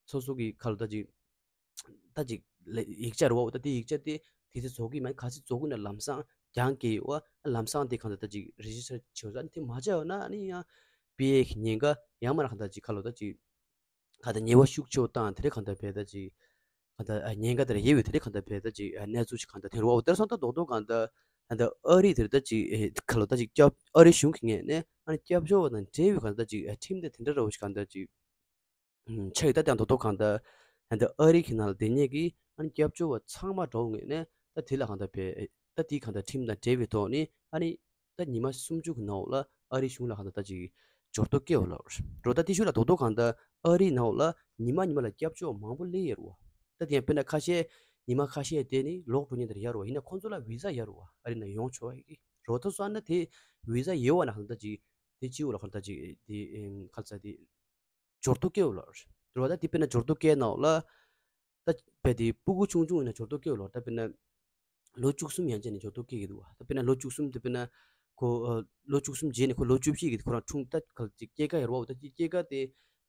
སོ་སོ་གི་ཁ་ལོ་ད་ཅིག་ད་ཅིག་ལས་ཡིག་ཆ་རེད་བ། འོ་ད་དེ་ཡིག་ཆ་དེ་དུས་ཚོད་རྫོགས་གི་མ་ག་ཚོད་རྫོགས་གི་ན་ལམ་སང་རྒྱང་སྐྱེལ་ཡོད་བ། ལམ་སང་དེ་གང་ལྟར་ད་ཅིག་རེ་ཇི་སི་ཊར་བྱེད་འོ་ད་དེ་མ་བྱས་ཡོད་ན་ཨ་ནི་ཡང་པི་ཨེ་གི་ཉེན་ཁ་ཡང་མ་ར་གང་ལྟར་ཅིག་ཁ་ལོ་ད་ཅིག་གང་ལྟར་ཉེས་པ་ཤུགས་ཆེ་བོ་བཏང་དེ་རིང་གང་ལྟར་བས་ད་ཅིག་གང་ལྟར་ཉེན་ཁ་དེར་ཡེ་བའི་དེ་རིང་གང་ལྟར་བས་ད་ཅིག་གནས་ཚུལ་ཅིག་གང་ལྟར་དེ་རུ་བ། དེར་སོང་ད་རྡོག་རྡོག་གང་ལྟར་གང་ལྟར་ཨ་རི་དེར་ད་ཅིག་ཁ་ལོ་ད་ཅིག་སྐྱབས་ཨ་རི་གཞུང་གི་ངོས་ནས་ཨ་ནི་སྐྱབས་བཅོལ་བ་དང་འབྲེལ་བའི་གང་ལྟར་ཅིག་ཁྲིམས་དེ་དེ་འདྲ་ར་བ་ཞིག་གང་ལྟར་ཅིག་ཆགས་ཡོད། ད་དེ་རྡོག་རྡོག་གང་ལྟར་གང་ལྟར་ཨ་རི་གི་ནང་ལ་བསྡད་མཁན་གྱི་ཨ་ནི་སྐྱབས་བཅོལ་བ་ཚང་མ་འགྲོ་ངོས་ནས་ད་དེ་ལ་གང་ལྟར་བས་ད་དེ་གང་ལྟར་ཁྲིམས་དང་འབྲེལ་བའི་ཐོག་ནས་ཨ་ནི། ད་ཉི་མ་སུམ་ཅུ་གི་ནང་ལ་ཨ་རིའི་གཞུང་ལ་གང་ལྟར་ད་ཅིག་འབྱོར་ཐོ་སྐྱེལ་བ་ལ་རོ། ད་དེ་ཤུགས་ལ་རྡོག་རྡོག་གང་ལྟར་ཨ་རིའི་ནང་ལ་ཉི་མ་ཉི་མ་ལ་སྐྱབས་བཅོལ་བ་མང་པོ་སླེབས་ཡོད་རེད་བ། ད་དེ་ཡང་དཔེར་ན་ཁ་ཤས་ཉི་མ་ཁ་ཤས་དེ་ནི་ལོག་འགྲོ་མཁན་དེ་ཡོད་རེད་བ། ཡིན་ན་ཁོང་ཚོ་ལ་བི་ཟ་ཡོད་རེད་བ། ཨ་རི་ནང་ཡོང་ཆོག་ཡ་གི་རོ། ད་སོང་ན་དེ་བི་ཟ་ཡོད་བ་ན་གང་ལྟར་ད་ཅིག་དེ་སྤྱི་བོ་ལ་གང་ལྟར་ད་ཅིག་དེ་ག་ཚ་དེ་འབྱོར་ཐོ་སྐྱེལ་བ་ལ་རོ། ད་དེ་དཔེར་ན་འབྱོར་ཐོ་སྐྱེལ་ནང་ལ། ད་དཔེ་དེ་སྤུ་གུ་ཆུང་ཆུང་ཡིན་ན་འབྱོར་ཐོ་སྐྱེལ་ལོ། ད་དཔེར་ན་ལོ་བཅུ་གསུམ་ཡན་ཆད་ནས་འབྱོར་ཐོ་སྐྱེལ་གི་འདུག་བ། ད་དཔེར་ན་ལོ་བཅུ་གསུམ་དེ་དཔེར་ན་ཁོ་ཨ་ལོ་བཅུ་གསུམ་རྗེས་ནས་ཁོ་ལོ་བཅུ་བཞི་གི་ཁོ་རང་ཆུང་ད་ག་ཅིག་སྐྱེས་ཀ་ཡོད་རེད་བ། འོ་ད་ཅིག་སྐྱེས་ཀ་དེ་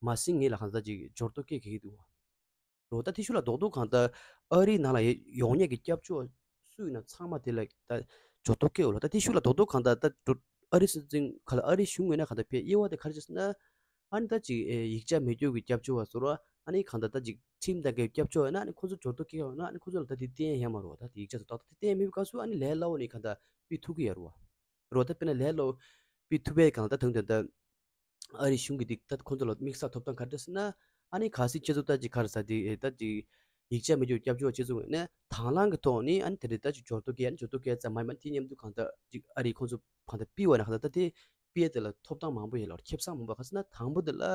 མ་ཟིན་ངེས་ལ་གང་ལྟར་ཅིག་འབྱོར་ཐོ་སྐྱེལ་གི་འདུག་བ། རོ། ད་དེ་ཤུགས་ལ་རྡོག་རྡོག་གང་ལྟར་ཨ་རིའི་ནང་ལ་ཡོང་མཁན་གྱི་སྐྱབས་བཅོལ་བ་སུ་ཡིན་ན་ཚང་མ་དེ་ལ་ད་འབྱོར་ཐོ་སྐྱེལ་འོ་ལ། ད་དེ་ཤུགས་ལ་རྡོག་རྡོག་གང་ལྟར་ད་འགྲོ་ཨ་རི་སྲིད་འཛིན་ག་ལ་ཨ་རི་གཞུང་ངོས་ནས་གང་ལྟར་བས་དབྱེ་བ་དེ་ག་རེ་བྱས་ཟེར་ན། ཨ་ནི་ད་ཅིག་ཨེ་ཡིག་ཆ་མེད་རྒྱུ་གི་སྐྱབས་བཅོལ་བ་ཟེར་བ། ཨ་ནི་གང་ལྟར་ད་ཅིག་ཁྲིམས་དང་འགལ་སྐྱབས་བཅོལ་བ་ཡིན་ན་ཨ་ནི་ཁོ་ཚོ་འབྱོར་ཐོ་སྐྱེལ་བ་ཡིན་ན་ཨ་ནི་ཁོ་ཚོ་ལ་ད་དེ་བསྟན་ཡ་ཡོད་མ་རེད་བ། ད་དེ་ཡིག་ཆ་ཚོ་ཏག་ཏག་དེ་བསྟན་ཡ་མེད་པའི་སྐབས་སུ་ཨ་ནི་ལས་སླ་བོ་ནས་གང་ལྟར་ཕུད་ཐུབ་ཀྱི་ཡོད་རེད་བ། རེད་བ། ད་དཔེར་ན་ལས་སླ་བོ་ཕུད་ཐུབ་པའི་སྒང་ལ་ད་དོན་དུ་ད་ཨ་རི་གཞུང་གིས་འདི་ད་ཁོ་ཚོ་ལ་དམིགས་བསལ་ཐོབ་ཐང་ག་རེ་ཟེར་ན། ཨ་ནི་གལ་སྲིད་ཁྱེད་ཚོ་ད་ཅིག་ག་རེ་ཟེར་དེ་ཨེ་ད་ཅིག་ཡིག་ཆ་མེད་རྒྱུ་སྐྱབས་བཅོལ་བ་ཁྱེད་ཚོ་ངོས་ནས་དང་བླངས་ཀྱི་ཐོག་ནས་ཨ་ནི་དེ་འདྲའི་ད་ཅིག་འབྱོར་ཐོ་སྐྱེལ། ཨ་ནི་འབྱོར་ཐོ་སྐྱེལ་ཙམ་མ་ཡིན་པ་དེ་མཉམ་དུ་གང་ལྟར་ཅིག་ཨ་རི་ཁོ་ཚོ་གང་ལྟར་ཕུད་པ་ན་གང་ལྟར་ད་དེ་ཕུད་ཡ་དེ་ལ་ཐོབ་ཐང་མང་པོ་ཡོད་ལ་ཁེ་བཟང་མང་པོ། ག་རེ་ཟེར་ན་དང་པོ་དེ་ལ་ཨ་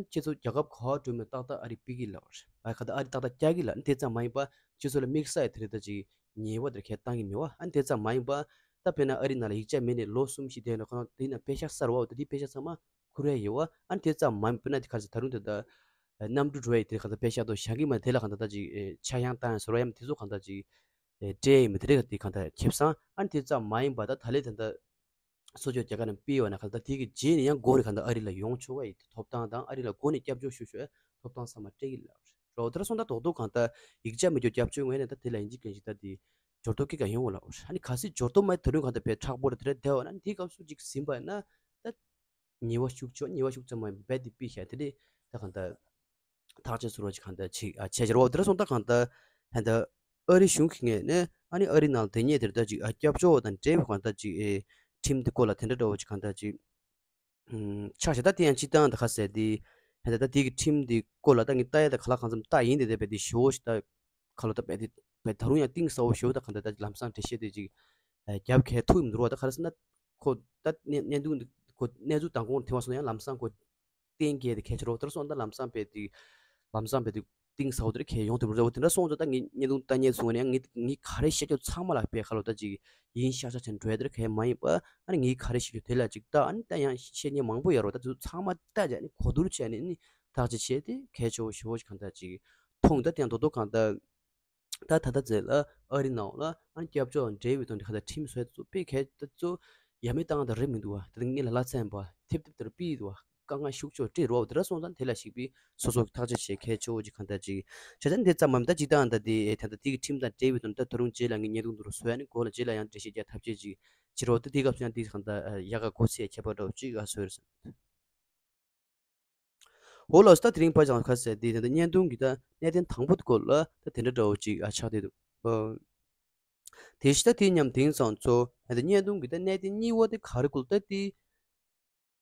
ནི་ཁྱེད་ཚོ་རྒྱལ་ཁབ་ག་པར་འགྲོ་མིན་ཏག་ཏག་ཨ་རི་ཕུད་ཀྱི་ལ་ཨ་གང་ལྟར་ཨ་རི་ཏག་ཏག་བསྐྱལ་གྱི་ལ། ཨ་ནི་དེ་ཙམ་མ་ཡིན་པ་ཁྱེད་ཚོ་ལ་དམིགས་བསལ་ཡ་དེ་རེད་ད་ཅིག་ཉེས་པ་དེར་ཁས་བཏང་གི་མེད་བ། ཨ་ནི་དེ་ཙམ་མ་ཡིན་པ་ད་དཔེར་ན་ཨ་རི་ནང་ལ་ཡིག་ཆ་མེད་ནས་ལོ་གསུམ་བཞི་བསྡད་ན་ཁོ་རང་དེ་ན་པེ་ཤག་གསར་བ་འོ་ད་དེ་པེ་ཤག་ཚང་མ་ཁུར་ཡ་ཡོད་བ། ཨ་ནི་དེ་ཙམ་མ་ཡིན་པ་ན་དེ་ག་རེ་ཟེར་ད་རུང་དེ་ད་གནམ་གྲུ་འགྲོ་ཡ་དེ་ག་ད་པེ་ཤག་ཏོ་བཞག་གི་མ་དེ་ལ་ག་ད་ད་ཅིག་ཆག་ཡང་བཏང་ཡ་ཟེར་བ་ཡང་དེ་ཚོ་ག་ད་ཅིག་སྤྲད་ཡ་མི་དེ་རེད་ག་དེ་ག་ད་ཁེ་བཟང་། ཨ་ནི་དེ་ཙམ་མ་ཡིན་པ་ད་ད་ལས་དེ་ད་གསོལ་ཇ་རྒྱ་གར་ནས་ཕུད་པ་ན་གང་ལྟར་དེ་གི་རྗེས་ནས་ཡང་མགོ་ནས་གང་ལྟར་ཨ་རི་ལ་ཡོང་ཆོག་པའི་ཐོབ་ཐང་དང་ཨ་རི་ལ་མགོ་ནས་སྐྱབས་བཅོལ་ཞུ་ཆོག་པའི་ཐོབ་ཐང་ཚང་མ་སྤྲད་ཀྱི་ལབ་རེད། དེར་སོང་ད་རྡོག་རྡོག་གང་ལྟར་ཡིག་ཆ་མེད་རྒྱུ་སྐྱབས་བཅོལ་ངོས་ནས་ད་དེ་ལ་ཡིན་གཅིག་མིན་གཅིག་ད་དེ་འབྱོར་ཐོ་སྐྱེལ་ག་ཡོང་བ་ལབ་རེད། ཨ་ནི་གལ་སྲིད་འབྱོར་ཐོ་མ་དེ་རུང་གང་ལྟར་བས་མཁྲེགས་པོ་རེད་དེ་རེད་བསྡད་པ་ན་དེའི་སྐབས་སུ་ཅིག་ཟིན་པ་ཡིན་ན་ད་ཉེས་པ་ཤུགས་ཆེ་ཉེས་པ་ཤུགས་ཙམ་མ་ཡིན་པ་རྦད་དེ་ཕུད་ཤག་དེ་འདྲས་ད་གང་ལྟར། ཐག་གཅོད་ཟུར་བ་ཅིག་གང་ལྟར་ཅིག་ཨ་བྱས་ཕྱིར་འོ་དེ་འདྲ་སོང་ད་གང་ལྟར་ད་ལྟ་ཨ་རི་གཞུང་གི་ངོས་ནས་ཨ་ནི་ཨ་རི་ནང་ལ་དེ་ཉིད་དེར་ད་ཅིག་ཨ་སྐྱབས་བཅོལ་བ་དང་འབྲེལ་བའི་གང་ལྟར་ཅིག་ཨེ་ཁྲིམས་དེ་སྐོར་ལ་དེ་འདྲ་འདྲ་བོ་ཅིག་གང་ལྟར་ཅིག་ཨུམ་ཆགས་ཤག་ད་དེ་ཡང་སྤྱིར་བཏང་ད་ག་ཟེར་དེ་ད་ལྟ་དེ་གི་ཁྲིམས་དེ་སྐོར་ལ་ད་ངས་ལྟ་ཡ་ད་ག་ལ་གང་འཚམ་ལྟ་ཡིན་དེ་དེ་བས་དེ་ཞེ་པོ་ཞིག་ད་ག་ལ་ད་བས་དེ་བས་ད་རུང་ཡང་གཏིང་ཟབ་པོ་ཞེ་པོ་ད་གང་ལྟར་ད་ལམ་སང་འགྲེལ་བཤད་དེ་ཅིག་ཨེ་རྒྱབ་ཁ་ཐུག་མི་འདུག་རོ། ད་ག་རེ་ཟེར་ན་ཁོ་ད་གནས་གནས་སྟངས་དེ་ཁོ་གནས་ཚུལ་དང་གོང་དེ་བ་སོང་ཡང་ལམ་སང་ཁོ་གཏན་འཁེལ་དེ་གལ་ཆེ་རོགས་དེར་སོང་ད་ལམ་སང་བས་དེ་ལམ་སང་བས་དེ་གཏིང་ཟབ་པོ་དེར་གལ་ཡོང་ཐུབ་རོགས་དེ་འདྲ་སོང་ཙང་ད་ངས་བརྙན་ཐུང་ལྟ་མཁན་ཚོ་ནས་ངས་ངས་ག་རེ་བཤད་རྒྱུ་ཚང་མ་ལ་བས་ཁ་ལོ་ད་ཅིག་ཡིན་ཤག་ཤག་བྱས་འགྲོ་ཡ་དེར་གལ་མ་ཡིན་པ་ཨ་ནི་ངས་ག་རེ་བཤད་རྒྱུ་དེ་ལ་ཅིག་ལྟ་ཨ་ནི་ད་ཡང་བཤད་མཁན་མང་པོ་ཡོད་རོགས་ད་དེ་ཚོ་ཚང་མ་ལྟ་བྱས་ཨ་ནི་གོ་བསྡུར་བྱས་ནས་ནི་ཐག་གཅོད་བྱས་ཏེ་གལ་ཆེ་བོ་ཞེ་པོ་ཞིག་གང་ལྟར་ཅིག་མཐོང་ད་དེ་ཡང་རྡོག་རྡོག་གང་ལྟར། ད་ད་ལྟ་ཙེ་ལ་ཨ་རི་ནང་ལ་ཨ་ནི་སྐྱབས་བཅོལ་འབྲེལ་བའི་དོན་དུ་ག་ད་ཁྲིམས་བཟོས་ཚོ་དཔེ་གལ་ད་ཚོ་ཡ་མེད་བཏང་ད་རེད་མི་འདུག་བ། ད་ངེད་ལ་ལ་ཚན་པ་ཐེབས་ཐེབས་དེར་པི་འདུག་བ། དཀའ་ངལ་ཤུགས་ཆེ་བ་འཕྲད་རོགས། དེ་འདྲ་སོང་ཙང་དེ་ལ་གཞིགས་པའི་སོ་སོ་ཐག་གཅོད་བྱེད་གལ་ཆེ་བོ་ཅིག་གང་ལྟར་ཅིག་བྱས་ཙང་དེ་ཙམ་མམ་ད་ཅིག་ཏང་ད་དེ་ད་ལྟ་དེ་གི་ཁྲིམས་དང་འབྲེལ་བའི་དོན་དུ་ད་ད་རུང་རྗེས་ལ་ངས་བརྙན་ཐུང་དུ་རུ་བཟོ་ཡ་ནི་གོ་ལ་རྗེས་ལ་ཡང་འགྲེལ་བཤད་རྒྱག་ཐབས་ཤེས་ཅིག་བྱེད་རོགས། ད་དེ་སྐབས་སུ་ཡང་དེ་གང་ལྟར་ཡག་ག་གོ་ཚད་ཁྱད་པར་འདྲ་བོ་ཅིག་ཨ་བཟོས་རེད་བསམ། འོ་ལགས་སོ། ད་དེ་རིང་ཕར་ཅང་ཁ་གསལ་དེ་ད་ལྟ་བརྙན་ཐུང་གི་ད་གནད་དོན་དང་པོ་དེ་སྐོར་ལ་ད་དེ་འདྲ་འདྲ་བོ་ཅིག་ཨ་ཆགས་བསྡད་འདུག་ཨ། དེ་བཞིན་ད་དེ་མཉམ་དེང་སང་ཚོ་ད་ལྟ་བརྙན་ཐུང་གི་ད་གནད་དོན་གཉིས་པ་དེ་ག་རེ་སྐོར་ད་དེ།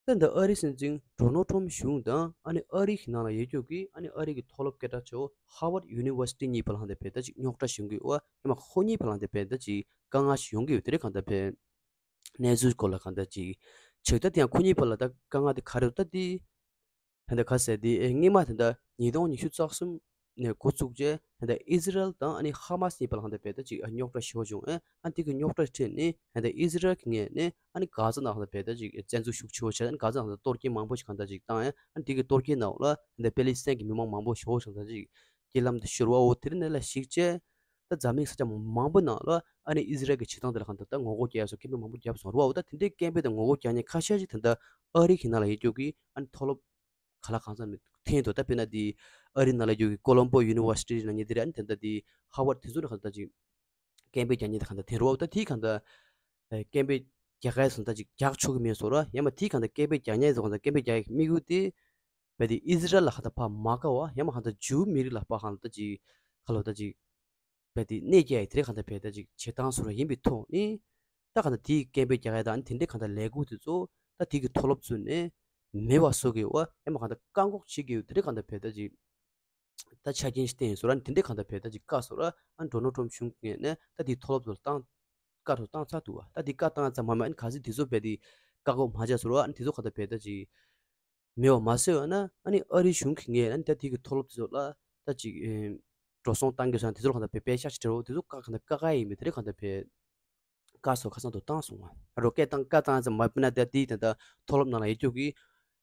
ད་འདི་ཨ་རིའི་སྲིད་འཛིན་ཌོ་ནལ་ཊམ་གཞུང་དང་ཨ་ནི་ཨ་རི་གི་ནང་ལ་ཡོད་རྒྱུ་གི་ཨ་ནི་ཨ་རི་གི་མཐོ་སློབ་སྐད་གྲགས་ཆེ་བོ་ཧར་ཝརཌ་ཡུ་ནི་ཝར་སི་ཊི་གཉིས་བར་ལ་ཧང་དེ་བས་ད་ཅིག་རྙོག་དྲ་བྱུང་གི་ཡོད་པ་ཡང་མ་ཁོ་གཉིས་བར་ལ་དེ་བས་ད་ཅིག་དཀའ་ངལ་ཞིག་ཡོང་གི་ཡོད་དེ་རེད། གང་ལྟར་བས་གནས་ཚུལ་སྐོར་ལ་གང་ལྟར་ཅིག་ཆེག་ད་དེ་ཡང་ཁོ་གཉིས་བར་ལ་ད་དཀའ་ངལ་དེ་ག་རེ་ད་དེ་ད་ལྟ་ག་ཟེར་དེ་ཨེ་སྔས་མ་ད་ལྟ་ཉིས་སྟོང་ཉི་ཤུ་རྩ་གསུམ་ནས་འགོ་བཙུགས་རྗེས་ད་ལྟ་ཨི་ཟི་རལ་དང་ཨ་ནི་ཧ་མ་སི་གཉིས་བར་ལ་ཧང་ད་བས་ད་ཅིག་རྙོག་དྲ་ཞེ་པོ་བྱུང་། ཨེ་ཨ་དེ་གི་རྙོག་དྲ་ཁྲོད་ནས་ད་ལྟ་ཨི་ཟི་རལ་གྱི་ངོས་ནས་ཨ་ནི་གྷ་ཛ་ནང་ཧང་ད་བས་ད་ཅིག་བཙན་འཛུལ་ཤུགས་ཆེ་བོ་བྱས། ཨ་ནི་གྷ་ཛ་ནང་ད་གཏོར་སྐྱོན་མང་པོ་ཞིག་གང་ལྟར་ཅིག་བཏང་། ཨེ་ཨ་ནི་དེ་གི་གཏོར་སྐྱོན་ནང་ལ་ད་ལྟ་པེ་ལི་སི་ཐན་གྱི་མི་མང་མང་པོ་ཞེ་པོ་ཞིག་གང་ལྟར་ཅིག་རྐྱེན་ལམ་དུ་ཤོར་བ། འོ་དེ་རིང་ནས་ལ་གཞིགས་བྱས་ད་འཛམ་གླིང་ས་ཆ་མང་པོ་ནང་ལ་ཨ་ནི་ཨི་ཟི་རལ་གྱི་བྱེད་སྟངས་དེ་ལ་གང་ལྟར་ད་ངོ་རྒོལ་རྒྱག་སོགས་སྐད་འབོད་མང་པོ་བརྒྱབ་སོང་རོགས། འོ་ད་དེ་འདྲའི་སྐད་འབོད་དང་ངོ་རྒོལ་རྒྱག་མཁན་ཁ་ཤས་ཤིག་ད་ལྟ་ཨ་རི་གི་ནང་ལ་ཡོད་རྒྱུ་གི་ཨ་ནི་མཐོ་སློབ་ག་ལ་གང་འཚམ་འཐེན་འདུག་ད་དཔེར་ན་དེ་ཨ་རི་ནང་ལ་ཡོད་ཀྱི་ཀོ་ལོམ་པོ་ཡུ་ནི་ཝར་སི་ཊི་ནང་ཉིད་དེ་རེད། ཨ་ནི་ད་ལྟ་དེ་ཧར་ཝརཌ་དེ་ཚོ་ནས་གང་ལྟར་ཅིག་སྐད་འབོད་རྒྱག་མཁན་དེ་གང་ལྟར་འཐེན་རོགས། ད་དེ་གང་ལྟར་ཨེ་སྐད་འབོད་རྒྱག་ག་ཡ་སོང་ད་ཅིག་རྒྱག་ཆོག་གི་མེད་སོང་ར། ཡང་མ་དེ་གང་ལྟར་སྐད་འབོད་རྒྱག་མཁན་ཚོ་གང་ལྟར་སྐད་འབོད་རྒྱག་ཡ་དམིགས་ཡུལ་དེ་བས་དེ་ཨི་ཟི་རལ་ལ་གང་ལྟར་ཕར་མ་དགའ་བ་ཡང་མ་གང་ལྟར་ཇུའུ་མི་རིགས་ལ་ཕར་གང་ལྟར་ཅིག་ག་ལོ་ད་ཅིག་བས་དེ་གནོད་སྐྱེལ་ཡ་དེ་རེད། གང་ལྟར་བས་ད་ཅིག་བྱེད་སྟངས་སོ་ར་ཡིན་པའི་ཐོག་ནས་ད་གང་ལྟར་དེའི་སྐད་འབོད་རྒྱག་ཡ་དང་དེ་འདྲའི་གང་ལྟར་ལས་འགུལ་དེ་ཚོ་ད་དེ་གི་མཐོ་སློབ་ཚོ་ནས་མེད་པ་བཟོ་གི་ཡོད་པ་ཡང་མ་གང་ལྟར་བཀག་འགོག་བྱེད་ཀྱི་ཡོད་དེ་རེད། གང་ལྟར་བས་ད་ཅིག་ད་ཆ་རྐྱེན་ཞིག་བསྟན་ཡོད་སོ་ར། དེ་འདྲའི་གང་ལྟར་བས་ད་ཅིག་བཀག་སོ་ར། ཨ་ཌོ་ནལ་ཊམ་གཞུང་ངོས་ནས་ད་དེ་མཐོ་སློབ་ཚོ་ལ་བཏང་བཀག་ཐོག་བཏང་ཚར་འདུག་བ། ད་དེ་བཀག་བཏང་ཙམ་མ་མ་ཨ་ནི་ག་ཚོད་དེ་ཚོ་བས་དེ་བཀག་འགོག་མ་བྱས་སོ་ར། ཨ་ནི་དེ་ཚོ་གང་ལྟར་བས་ད་ཅིག་མེད་པ་མ་བཟོས་པ་ན་ཨ་ནི་ཨ་རིའི་གཞུང་གི་ངོས་ནས་ད་དེ་གི་མཐོ་སློབ་དེ་ཚོ་ལ་ད་ཅིག་ཨེ་འགྲོ་སོང་བཏང་རྒྱུ་སོང་དེ་ཚོ་ལ་གང་ལྟར་བས་པད་ཤག་ཅིག་སྤྲད་རོགས། དེ་ཚོ་བཀག་གང་ལྟར་བཀག་ག་ཡིན་མིན་དེ་རེད། གང་ལྟར་བས་བཀག་སོ་ཁ་སང་དུ་བཏང་སོང་བ། རོགས་སྐད་བཏང་བཀག་བཏང་ཙམ་མ་ཕུད་ན་ད་དེ་ད་ལྟ་མཐོ་སློབ་ནང་ལ་ཡོད་རྒྱུ་གི་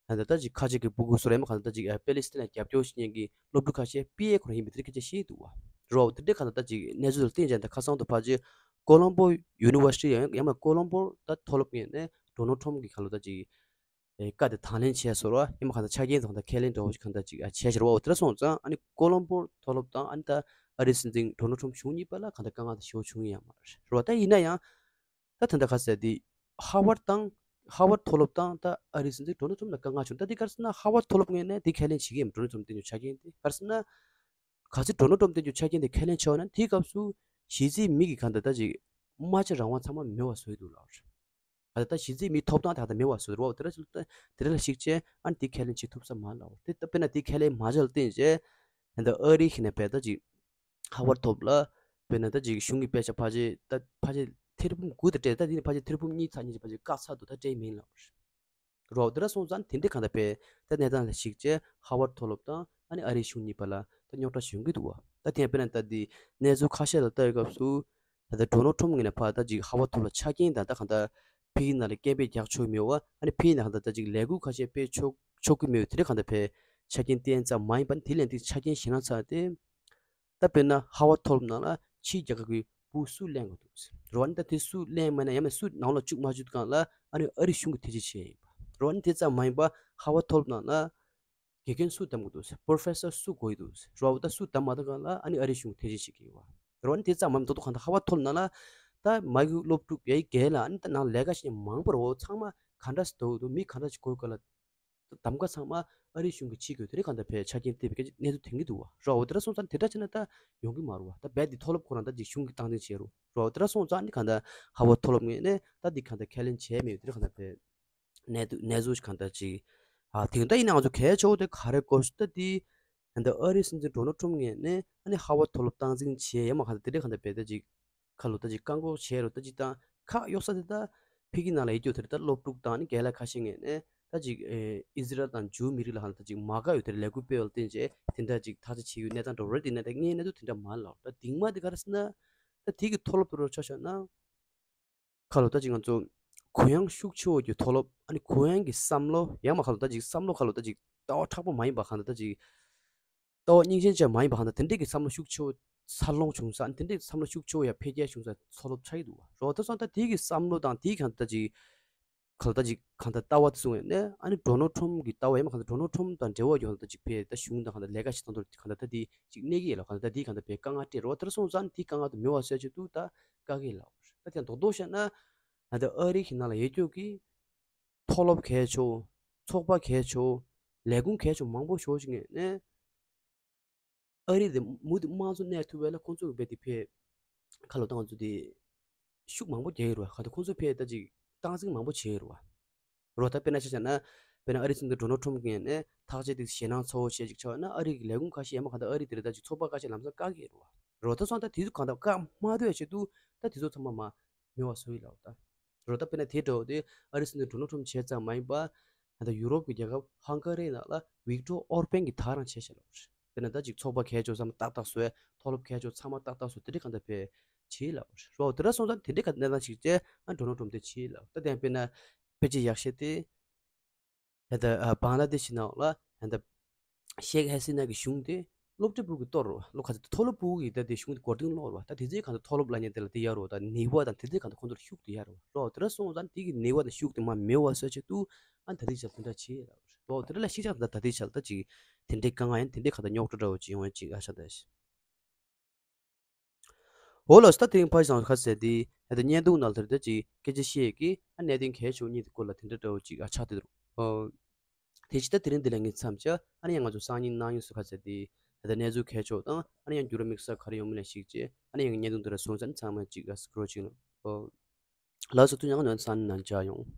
ད་ལྟ་ད་ཅིག་ཁ་ཆེ་གི་སྤུ་གུ་སོ་རེད་མ་གང་ལྟར་ད་ཅིག་ཨ་པེ་ལི་སི་ཐན་ལ་རྒྱབ་སྐྱོར་བྱེད་མཁན་གི་སློབ་ཕྲུག་ཁ་ཤས་སྤེལ་ཡས་ཁོ་རང་ཡིན་མིན་དེ་རེད། སྐད་ཆ་བཤད་འདུག་བ། རོགས་དེ་འདྲའི་གང་ལྟར་ད་ཅིག་གནས་ཚུལ་ལ་བརྟེན་བྱས་ད་ཁ་སང་དུ་ཕལ་ཆེར་ཀོ་ལོམ་པོ་ཡུ་ནི་ཝར་སི་ཊི་ཡང་ཡང་མ་ཀོ་ལོམ་པོ་ད་མཐོ་སློབ་ངོས་ནས་ཌོ་ནལ་ཊམ་གི་གང་ལྟར་ད་ཅིག་ཨེ་བཀའ་དེ་དང་ལེན་བྱས་སོ་ར། ཡང་མ་གང་ལྟར་ཆ་རྐྱེན་དང་ད་ཁས་ལེན་འདྲ་བོ་ཞིག་གང་ལྟར་ཅིག་ཨ་བྱས་ཤར་བ། འོ་དེ་འདྲ་སོང་ཙང་ཨ་ནི་ཀོ་ལོམ་པོ་མཐོ་སློབ་དང་ཨ་ནི་ད་ཨ་རིའི་སྲིད་འཛིན་ཌོ་ནལ་ཊམ་གཞུང་གཉིས་བར་ལ་གང་ལྟར་དཀའ་ངལ་དེ་ཞེ་པོ་བྱུང་ཡོད་མ་རེད་བ། ད་ཡིན་ན་ཡང་ད་ད་ལྟ་ག་ཟེར་དེ་ཧར་ཝརཌ་དང་ཧར་ཝརཌ་མཐོ་སློབ་དང་ད་ཨ་རིའི་སྲིད་འཛིན་ཌོ་ནལ་ཊམ་ལ་དཀའ་ངལ་བྱུང་། ད་དེ་ག་རེ་ཟེར་ན་ཧར་ཝརཌ་མཐོ་སློབ་ངོས་ནས་དེ་ཁས་ལེན་བྱེད་ཀྱི་ཡོད་མ་རེད། ཌོ་ནལ་ཊམ་སྟེང་དུ་ཆ་རྐྱེན་དེ་ག་རེ་ཟེར་ན། ག་ཚོད་ཌོ་ནལ་ཊམ་སྟེང་དུ་ཆ་རྐྱེན་དེ་ཁས་ལེན་བྱས་ན་དེའི་སྐབས་སུ་གཞི་རྩའི་མི་གི་གང་ལྟར་ད་ཅིག་སྨྲ་བརྗོད་རང་དབང་ཚང་མ་མེད་པ་བཟོས་འདུག་ལབ་རེད། གང་ལྟར་ད་གཞི་རྩའི་མིའི་ཐོབ་ཐང་དེ་གང་ལྟར་མེད་པ་བཟོས་རེད་བ། དེ་འདྲ་དེ་འདྲ་ལ་གཞིགས་བྱས་ཨ་ནི་དེ་ཁས་ལེན་བྱེད་ཐུབ་ས་མ་རེད་ལབ་རེད། དེ་ད་དཔེར་ན་དེ་ཁས་ལེན་མ་བྱས་ལ་བརྟེན་བྱས་ད་ལྟ་ཨ་རི་ཁྱེད་ནས་བས་ད་ཅིག་ཧར་ཝརཌ་མཐོ་སློབ་ལ་དཔེར་ན་ད་ཅིག་གཞུང་གི་དཔེ་ཆ་ཕལ་ཆེར་ད་ཕལ་ཆེར་ཐེར་འབུམ་དགུ་དང་སྤྲད། ད་དེ་ནི་ཕལ་ཆེར་ཐེར་འབུམ་གཉིས་ཚར་གཉིས་ཅིག་ཕལ་ཆེར་བཀག་ཚར་འདུག་ད་སྤྲད་མིན་ལབ་རེད། རོགས་དེ་འདྲ་སོང་ཙང་དེ་འདྲའི་གང་ལྟར་བས་ད་གནས་སྟངས་ལ་གཞིགས་བྱས་ཧར་ཝརཌ་མཐོ་སློབ་དང་ཨ་ནི་ཨ་རིའི་གཞུང་གཉིས་བར་ལ་ད་རྙོག་དྲ་བྱུང་གི་འདུག་བ། ད་དེ་ཡང་དཔེར་ན་ད་དེ་གནས་ཚུལ་ཁ་ཤས་ལ་ལྟ་བའི་སྐབས་སུ་ད་ལྟ་ཌོ་ནལ་ཊམ་ངོས་ནས་ཕར་ད་ཅིག་ཧར་ཝརཌ་མཐོ་སློབ་ལ་ཆ་རྐྱེན་དང་ད་གང་ལྟར་ཕ་གི་ནང་ལ་སྐད་འབོད་རྒྱག་ཆོག་མེད་པ། ཨ་ནི་ཕ་གི་ནང་གང་ལྟར་ད་ཅིག་ལས་འགུལ་ཁ་ཤས་སྤེལ་ཆོག་ཆོག་གི་མེད་པ་དེ་འདྲའི་གང་ལྟར་བས་ཆ་རྐྱེན་བསྟན་ཙམ་མ་ཡིན་པ་ནི་དེ་ལན་དེ་ཆ་རྐྱེན་གཞན་ལ་ཚར་ཏེ། ད་དཔེར་ན་ཧར་ཝརཌ་མཐོ་སློབ་ནང་ལ་ཕྱིའི་རྒྱལ་ཁབ་ཀྱི་སྤུ་སུ་གླེང་གི་འདུག་ཟེར་རོ། ཨ་ནི་ད་དེ་སུ་གླེང་མ་ན་ཡང་མིན་སུ་ནང་ལ་བཅུག་མ་བཅུག་སྒང་ལ་ཨ་ནི་ཨ་རི་གཞུང་གིས་ཐེ་ཇུས་བྱས་ཡིན་པ་རོ། ཨ་ནི་དེ་ཙམ་མ་ཡིན་པ་ཧར་ཝརཌ་མཐོ་སློབ་ནང་ལ་དགེ་རྒན་སུ་གདམ་གི་འདུག་ཟེར། པོ་རོ་ཕེ་སར་སུ་དགོས་ཀྱི་འདུག་ཟེར་རོ། ད་སུ་གདམ་མ་ཐུབ་སྒང་ལ་ཨ་ནི་ཨ་རི་གཞུང་གིས་ཐེ་ཇུས་བྱེད་ཀྱི་ཡོད་པ་རོ། ཨ་ནི་དེ་ཙམ་མ་ཡིན་མདོར་དུ་གང་ལྟར་ཧར་ཝརཌ་མཐོ་སློབ་ནང་ལ་ད་མ་གི་སློབ་ཕྲུག་ཡ་ཡི་རྒན་ལ་ཨ་ནི་ད་ནང་ལས་ཀ་བྱེད་མཁན་མང་པོ་རོ། ཚང་མ་ག་འདྲ་ཞིག་འདུག་འདུག་མི་ག་འདྲ་ཞིག་དགོས་ག་ལ། གདམ་ག་ཚང་མ་ཨ་རིའི་གཞུང་གིས་བྱེད་དགོས་དེ་རིང་གང་ལྟར་བས་ཆ་རྐྱེན་བསྟན་པའི་སྐད་ཆ་གནས་ཚུལ་ཐོན་གྱི་འདུག་བ་རོ། འོ་དེ་འདྲ་སོང་ཙང་དེ་འདྲ་བྱས་ན་ད་ཡོང་གི་མ་རེད་བ། ད་རྦད་དེ་མཐོ་སློབ་ཁོ་རང་ད་ཅིག་གཞུང་གིས་སྟངས་འཛིན་བྱེད་རོ་རོ། དེ་འདྲ་སོང་ཙང་ནི་གང་ལྟར་ཧར་ཝརཌ་མཐོ་སློབ་ངོས་ནས་ད་འདི་གང་ལྟར་ཁས་ལེན་བྱས་མེད་དེ་རིང་གང་ལྟར་བས་གནས་ཚུལ་གནས་ཚུལ་གང་ལྟར་ཅིག་ཨ་དེ་ད་ཡིན་ནའང་ང་ཚོ་གལ་ཆེ་བོ་དེ་ག་རེ་སྐོར་ཞིག་ད་འདི་ད་ལྟ་ཨ་རིའི་སྲིད་འཛིན་ཌོ་ནལ་ཊམ་ངོས་ནས་ཨ་ནི་ཧར་ཝརཌ་མཐོ་སློབ་སྟངས་འཛིན་བྱས་ཡ་མ་གང་ལྟར་དེ་འདྲ་གང་ལྟར་བས་ད་ཅིག་ཁ་ལོ་ད་ཅིག་བཀག་འགོག་བྱས་རོ། ད་ཅིག་དང་ཁག་གཡོག་ས་དེ་ད་ཕ་གི་ནང་ལ་ཡོད་རྒྱུ་དེ་རེད། ད་སློབ་ཕྲུག་དང་ནི་རྒན་ལགས་ཁ་ཤས་ངོས་ནས་ད་ཅིག་ཨེ་ཨི་ཟི་རལ་དང་ཇུའུ་མི་རིགས་ལ་ཧ་ལ་ད་ཅིག་མ་དགའ་ཡོད་དེ་རེད། ལས་འགུལ་སྤེལ་བ་ལ་བརྟེན་བྱས་དེ་འདྲ་ཅིག་ཐག་གཅོད་བྱེད་ཡོད་གནས་སྟངས་འདྲ་བོ་རེད། དེ་ནས་ད་ངའི་གནས་ཚུལ་དེ་འདྲ་མ་ལབ། ད་དེང་མ་དེ་ག་རེ་ཟེར་ན་ད་དེ་གི་མཐོ་སློབ་དུ་རོ་ཆ་བཞག་ན་ཁ་ལོ་ད་ཅིག་ང་ཚོ་གུ་ཡངས་ཤུགས་ཆེ་བོ་གི་མཐོ་སློབ་ཨ་ནི་གུ་ཡངས་ཀྱི་བསམ་བློ་ཡང་མ་ཁ་ལོ་ད་ཅིག་བསམ་བློ་ཁ་ལོ་ད་ཅིག་ལྟ་བ་མཁྲེགས་པོ་མ་ཡིན་པ་གང་ལྟར་ད་ཅིག་ལྟ་བ་རྙིང་ཞེན་ཅན་མ་ཡིན་པ་གང་ལྟར་དེ་འདྲས་ཀྱི་བསམ་བློ་ཤུགས་ཆེ་བོ་འཚར་ལོངས་བྱུང་ས། དེ་འདྲས་བསམ་བློ་ཤུགས་ཆེ་བོ་ཡང་འཕེལ་རྒྱས་བྱུང་ས་མཐོ་སློབ་ཆགས་ཀྱི་འདུག་བ་རོ། ད་སོང་ད་དེ་གི་བསམ་བློ་དང་དེའི་གང་ལྟར་ཅིག་ གང་ལྟར་ཅིག་གང་ལྟར་ལྟ་བ་དེ་སོང་ཡོད་ནས། ཨ་ནི་ཌོ་ནལ་ཊམ་གྱི་ལྟ་བ་ཡིན་མ་གང་ལྟར་ཌོ་ནལ་ཊམ་དང་འབྲེལ་བ་ཡོད་ད་ཅིག་ཕེ་ད་གཞུང་དང་གང་ལྟར་ལས་ཀ་བྱེད་སྟངས་ཐོག་གང་ལྟར་ད་དེ་ཅིག་གནས་ཀྱི་ཡོད་ལ། གང་ལྟར་ད་དེ་གང་ལྟར་ཕེ་དཀའ་ངལ་སྤྲད་རོགས་དེར་སོང་ཙང་དེ་དཀའ་ངལ་དུ་མེད་པ་བཟོས་ཆེད་དུ་ད་དཀའ་གི་ལ། ད་དེ་རྡོག་རྡོག་བཤད་ན་ད་ལྟ་ཨ་རི་གི་ནང་ལ་ཡོད་རྒྱུ་གི་མཐོ་སློབ་གལ་ཆེ། ཚོགས་པ་གལ་ཆེ། ལས་ཁུངས་གལ་ཆེ་མང་པོ་ཞོ་ཞིག་ངེས་ནས། ཨ་རི་དེ་མུ་མཐུད་དམངས་གཙོ་གནས་ཐུབ་པ་ལ་ཁོང་ཚོ་གི་བེད་དེ་ཕེ་ཁ་ལོ་བཏང་ཚོ་དེ་ཤུགས་མང་པོ་རྒྱག་ཡོད་རེད་བ། ག་ད་ཁོང་ཚོ་ཕེ་ད་ཅིག་སྟངས་འཛིན་མང་པོ་བྱས་ཡོད་རེད་བ། རོ་ད་དཔེར་ན་ཆ་བཞག་ན། དཔེར་ན་ཨ་རི་སྲིད་འཛིན་ཌོ་ནལ་ཊམ་གྱིས་ནས་ཐག་བཅད་དེ་ཞེད་སྣང་ཚ་བོ་བྱས་ཅིག་ཆགས་ན། ཨ་རི་གི་ལས་ཁུངས་ཁ་ཤས་ཡང་མ་ག་ད་ཨ་རི་དེ་རེད་ད་ཅིག་ཚོགས་པ་ཁ་ཤས་ལམ་སང་བཀག་གི་རེད་བ། རོ་ད་སོང་ད་དེ་ཚོ་གང་ད་བཀག་མ་སྡོད་ཆེད་དུ་ད་དེ་ཚོ་ཚང་མ་མ་མེད་པ་བཟོ་ཡི་ལ་བ་ད། རོ་ད་དཔེར་ན་དེ་འདྲ་བོ་དེ་ཨ་རི་སྲིད་འཛིན་ཌོ་ནལ་ཊམ་བྱས་ཙམ་མ་ཡིན་པ། ད་ཡུ་རོབ་ཀྱི་རྒྱལ་ཁབ་ཧང་ག་རི་ནང་ལ་ཝིག་ཏོར་ཨོར་བན་གྱིས་ད་རང་བྱས་ཤག་ལབ་རེད། དཔེར་ན་ད་ཅིག་ཚོགས་པ་གལ་ཆེ་ཚང་མ་ཏག་ཏག་བཟོས། མཐོ་སློབ་གལ་ཆེ་ཚང་མ་ཏག་ཏག་བཟོས། དེ་འདྲའི་གང་ལྟར་ཕེ་བྱས་ལབ་རེད། རོ་དེ་འདྲ་སོང་ཙང་དེ་འདྲའི་ག་གནས་སྟངས་ཤིག་བྱས་ཨ་ཌོ་ནལ་ཊམ་དེ་བྱས་ལབ། ད་དེ་ཡང་དཔེར་ན་དཔེ་ཆ་ཡག་ཤོས་དེ་ད་ལྟ་ཨ་བང་ལ་དེ་ཤི་ནང་ལ་ད་ལྟ་ཤེག་ཧ་སི་ན་གི་གཞུང་དེ་སློབ་གྲྭ་ཕྲུ་གུ་གཏོར་རོ། སློབ་ཁ་ཚ་མཐོ་སློབ་ཕྲུ་གུ་གི་ད་དེ་གཞུང་དེ་མགོ་རྟིང་སློག་རོ། ད་དེ་ཚོའི་གང་ལྟར་མཐོ་སློབ་ལབ་མཁན་དེ་ལ་དེ་ཡར་རོ། ད་ནུས་པ་དང་དེ་ཚོའི་གང་ལྟར་ཁོང་ཚོར་ཤུགས་དེ་ཡར་རོ། རོ་དེ་འདྲ་སོང་ཙང་དེ་གི་ནུས་པ་དང་ཤུགས་དེ་མར་མེད་པ་བཟོ་ཆེད་དུ་ཨ་ད་དེ་ཆ་དེ་འདྲ་བྱས་རོ། དེ་འདྲ་ལ་ཤེས་བྱ་ད་ད་དེ་ཆ་ད་ཅིག་དེ་འདྲའི་དཀའ་ངལ་ཡང་དེ་འདྲའི་གང་ལྟར་རྙོག་དྲ་འདྲ་བོ་ཅིག་ཡོང་ཡ་ཅིག་ཨ་ཤ་ད་ཤི། འོ་ལགས་སོ། ད་དེ་རིང་ཕ་ཤང་ཁ་ཟེར་དེ་ད་ལྟ་བརྙན་ཐུང་ནང་ལ་དེར་ད་ཅིག་སྐད་ཆ་བཤད་ཀྱི་ཨ་གནད་དོན་གལ་ཆེ་བ་གཉིས་ཀྱི་སྐོར་ལ་དེ་འདྲ་འདྲ་བོ་ཅིག་ཨ་ཆགས་བསྡད་འདུག་ཨོ། དེ་ཕྱི་ད་དེ་རིང་འདི་ལ་ངས་མཚམས་བཅད། ཨ་ནི་ཡང་ང་ཚོ་སང་ཉིན་གནངས་ཉིན་སུ་ཁ་ཟེར་དེ་ད་ལྟ་གནས་ཚུལ་གལ་ཆེ་བ་དང་ཨ་ནི་ཡང་འགྱུར་བ་དམིགས་བསལ་ག་རེ་ཡོང་མིན་ལ་གཞིགས་བྱས་ཨ་ནི་ཡང་བརྙན་ཐུང་འདི་ལ་སོང་ཙང་ཚང་མ་ཅིག་ཨ་སི་ཀྲོ་ཅིག་ལ་ཨོ། ལགས་སོ། ཐུགས་རྗེ་གནང་། ང་ཚོ་སང་ཉིན་ནང་མཇལ་ཡོང་།